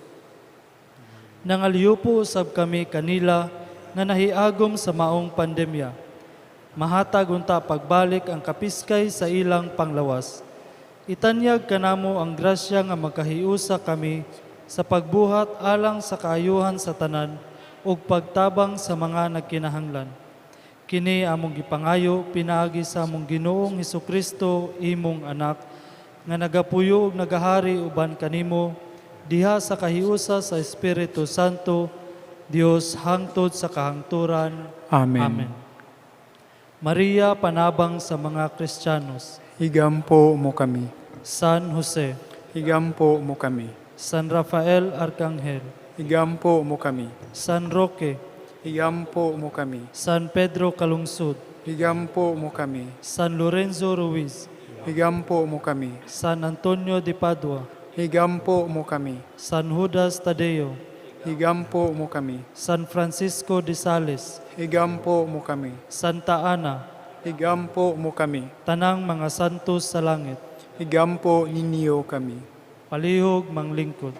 Nangaliupo usab kami kanila nga nahiagom sa maong pandemya. Mahatag unta pagbalik ang kapiskay sa ilang panglawas. Itanyag kanamo ang grasya nga magkahiusa kami sa pagbuhat alang sa kaayuhan sa tanan ug pagtabang sa mga nagkinahanglan. Kini among gipangayo pinaagi sa among Ginoong Hesukristo, imong anak, nga nagapuyo ug nagahari uban kanimo diha sa kahiusa sa Espiritu Santo, Dios hangtod sa kahangturan. Amen. Amen. Maria, panabang sa mga Kristiyanos. Igampo mo kami. San Jose, Igampo mo kami. San Rafael Arcangel, Igampo mo kami. San Roque, Igampo mo kami. San Pedro Calungsod, Igampo mo kami. San Lorenzo Ruiz, Igampo mo kami. San Antonio de Padua, Igampo mo kami. San Judas Tadeo, Igampo mo kami. San Francisco de Sales, Igampo mo kami. Santa Ana, Igampo mo kami. Tanang mga santos sa langit, Igampo ninyo kami. Palihog manglingkod.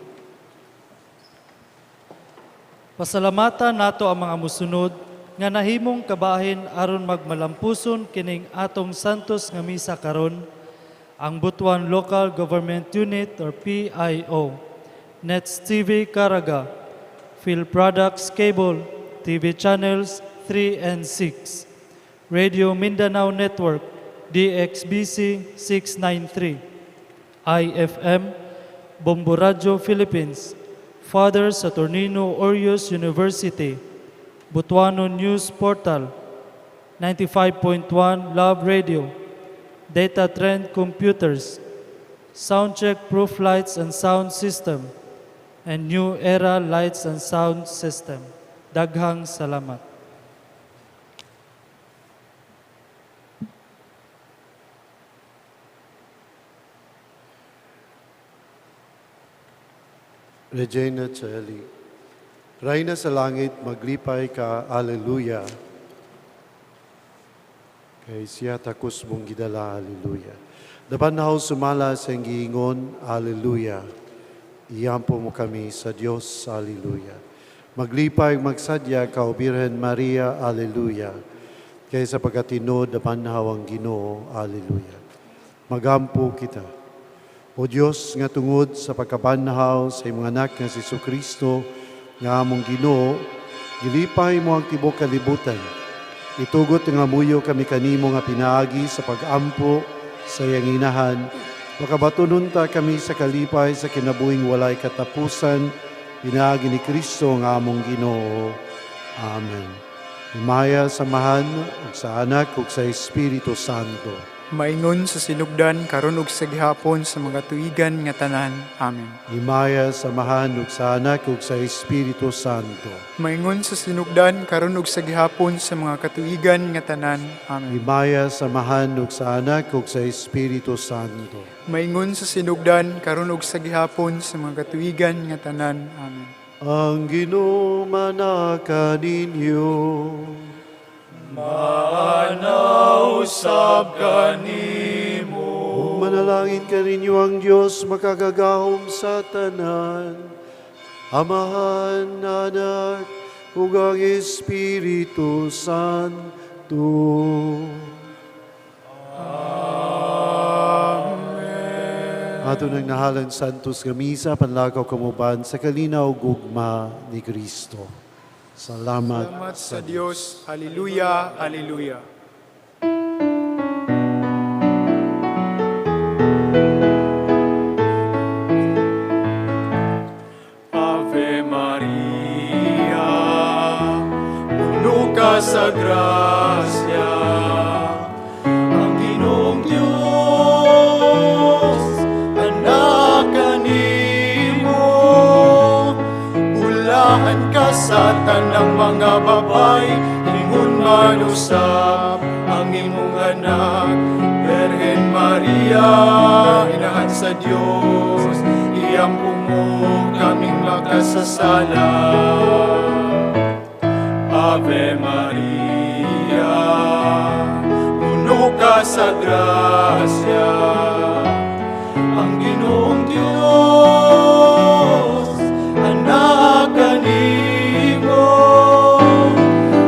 Pasalamatan nato ang mga musunod nga nahimong kabahin aron magmalampuson kining atong santos nga misa karon, ang Butuan Local Government Unit or PIO, Nets TV Caraga, Phil Products Cable, TV Channels 3 and 6, Radio Mindanao Network, DXBC 693, IFM, Bombo Radyo Philippines, Father Saturnino Orius University, Butuanon News Portal, 95.1 Love Radio, Data Trend Computers, Soundcheck Proof Lights and Sound System, and New Era Lights and Sound System. Daghang salamat. Regina Cheli. Reyna sa langit, maglipay ka, Alleluia. Kay siya takos mong gidala, Alleluia. Nabanhaw sumala sa iyang giingon, Alleluia. Iyampo mo kami sa Dios, Alleluia. Maglipay, magsadya ka, O Birhen Maria, Alleluia. Kay sa pagkatinod, nabanhaw ang Ginoo, Alleluia. Magampo kita. O Dios nga tungod sa pagkabanhaw sa imong anak nga si Kristo nga among Ginoo, gilipay mo ang tibuok kalibutan. Itugot nga muyo kami kanimo nga pinaagi sa pagampo sa iyang inahan, makabatunon ta kami sa kalipay sa kinabuhing walay katapusan, pinaagi ni Kristo nga among Ginoo. Amen. Himaya sa Amahan ug sa Anak ug sa Espiritu Santo. Maingon sa sinugdan karon ug sa gihapon sa mga tuigan nga tanan. Amen. Himaya sa Amahan ug sa Anak ug sa Espiritu Santo. Maingon sa sinugdan karon ug sa gihapon sa mga katuigan nga tanan. Amen. Himaya sa Amahan ug sa Anak ug sa Espiritu Santo. Maingon sa sinugdan karon ug sa gihapon sa mga katuigan nga tanan. Amen. Ang Ginoo manaka ninyo. Usab kanimo. Ug manalangin kaninyo ang Dios makagagahom sa tanan. Amahan, Anak, ug ang Espiritu Santo. Amen. Ato nang nahalan Santos nga misa, panlakaw kamuban sa kalinaw gugma ni Kristo. Salamat, Salamat sa Dios. Haleluya, haleluya. Ave Maria, puno ka sa grasya, ang Ginoong Diyos, anak kanimo. Bulahan ka sa tanang mga babay, ingon man usab ang imong anak. Birhen Maria, inahan sa Diyos, iyampo mo kaming makasasala. Ave Maria, puno ka sa grasya, ang Ginoong Diyos, anak kanimo.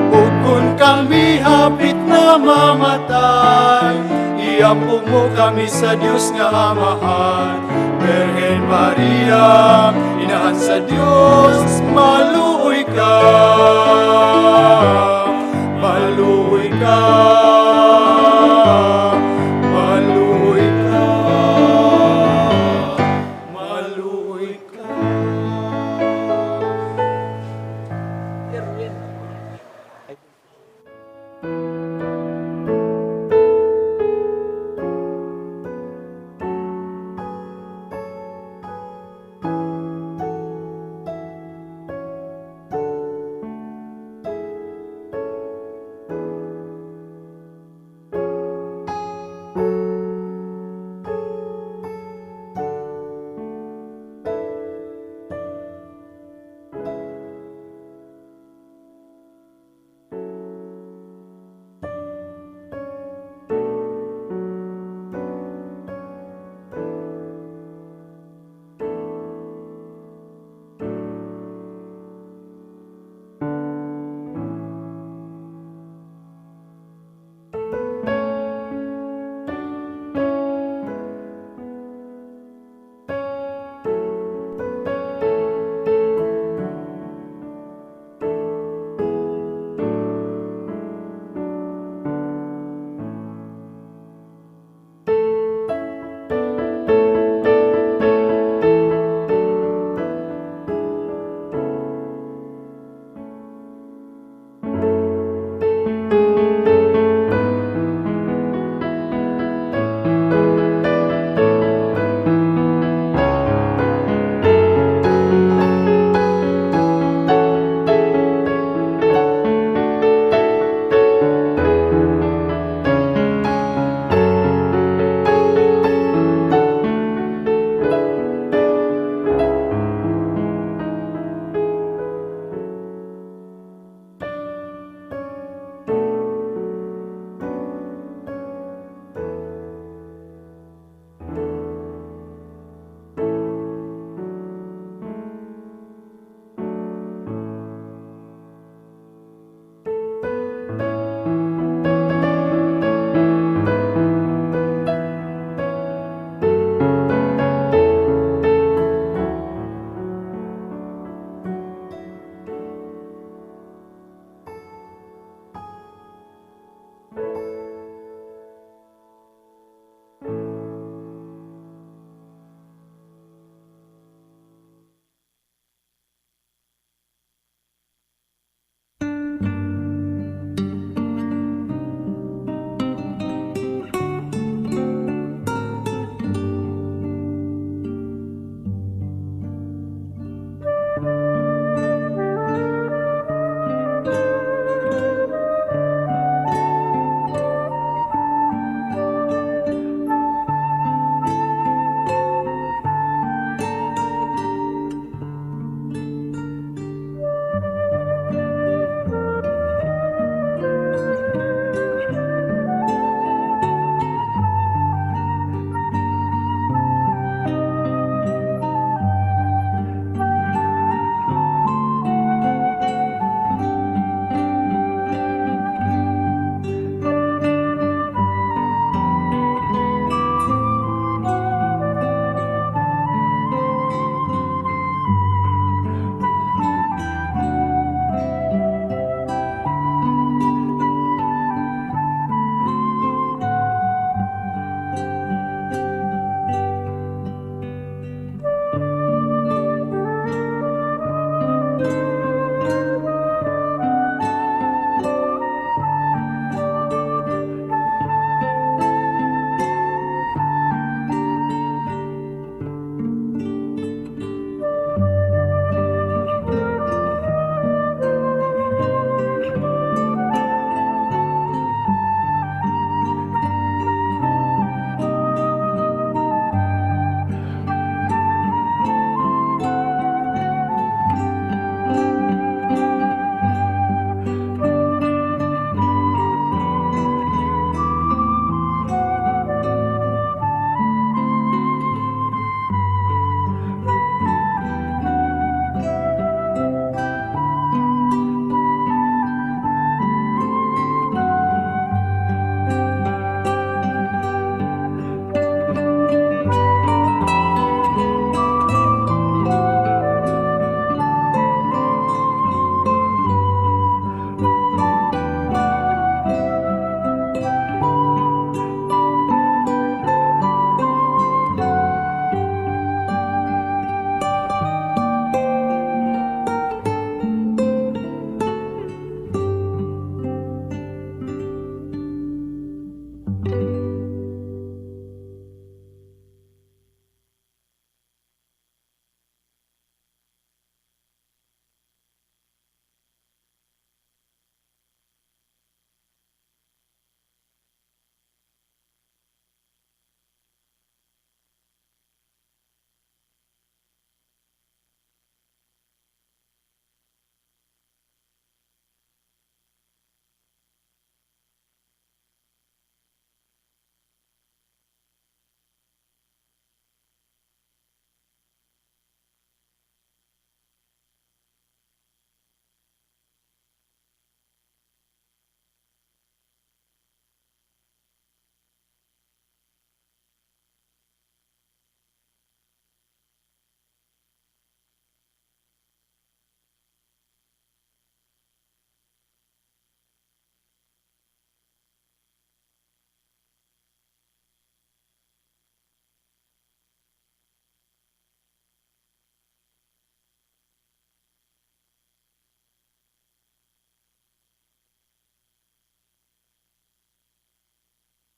Ug kun kami hapit na mamatay, iampo mo kami sa Dios nga Amahan. Birhen Maria, inahan sa Dios, maluoy ka, maluoy ka.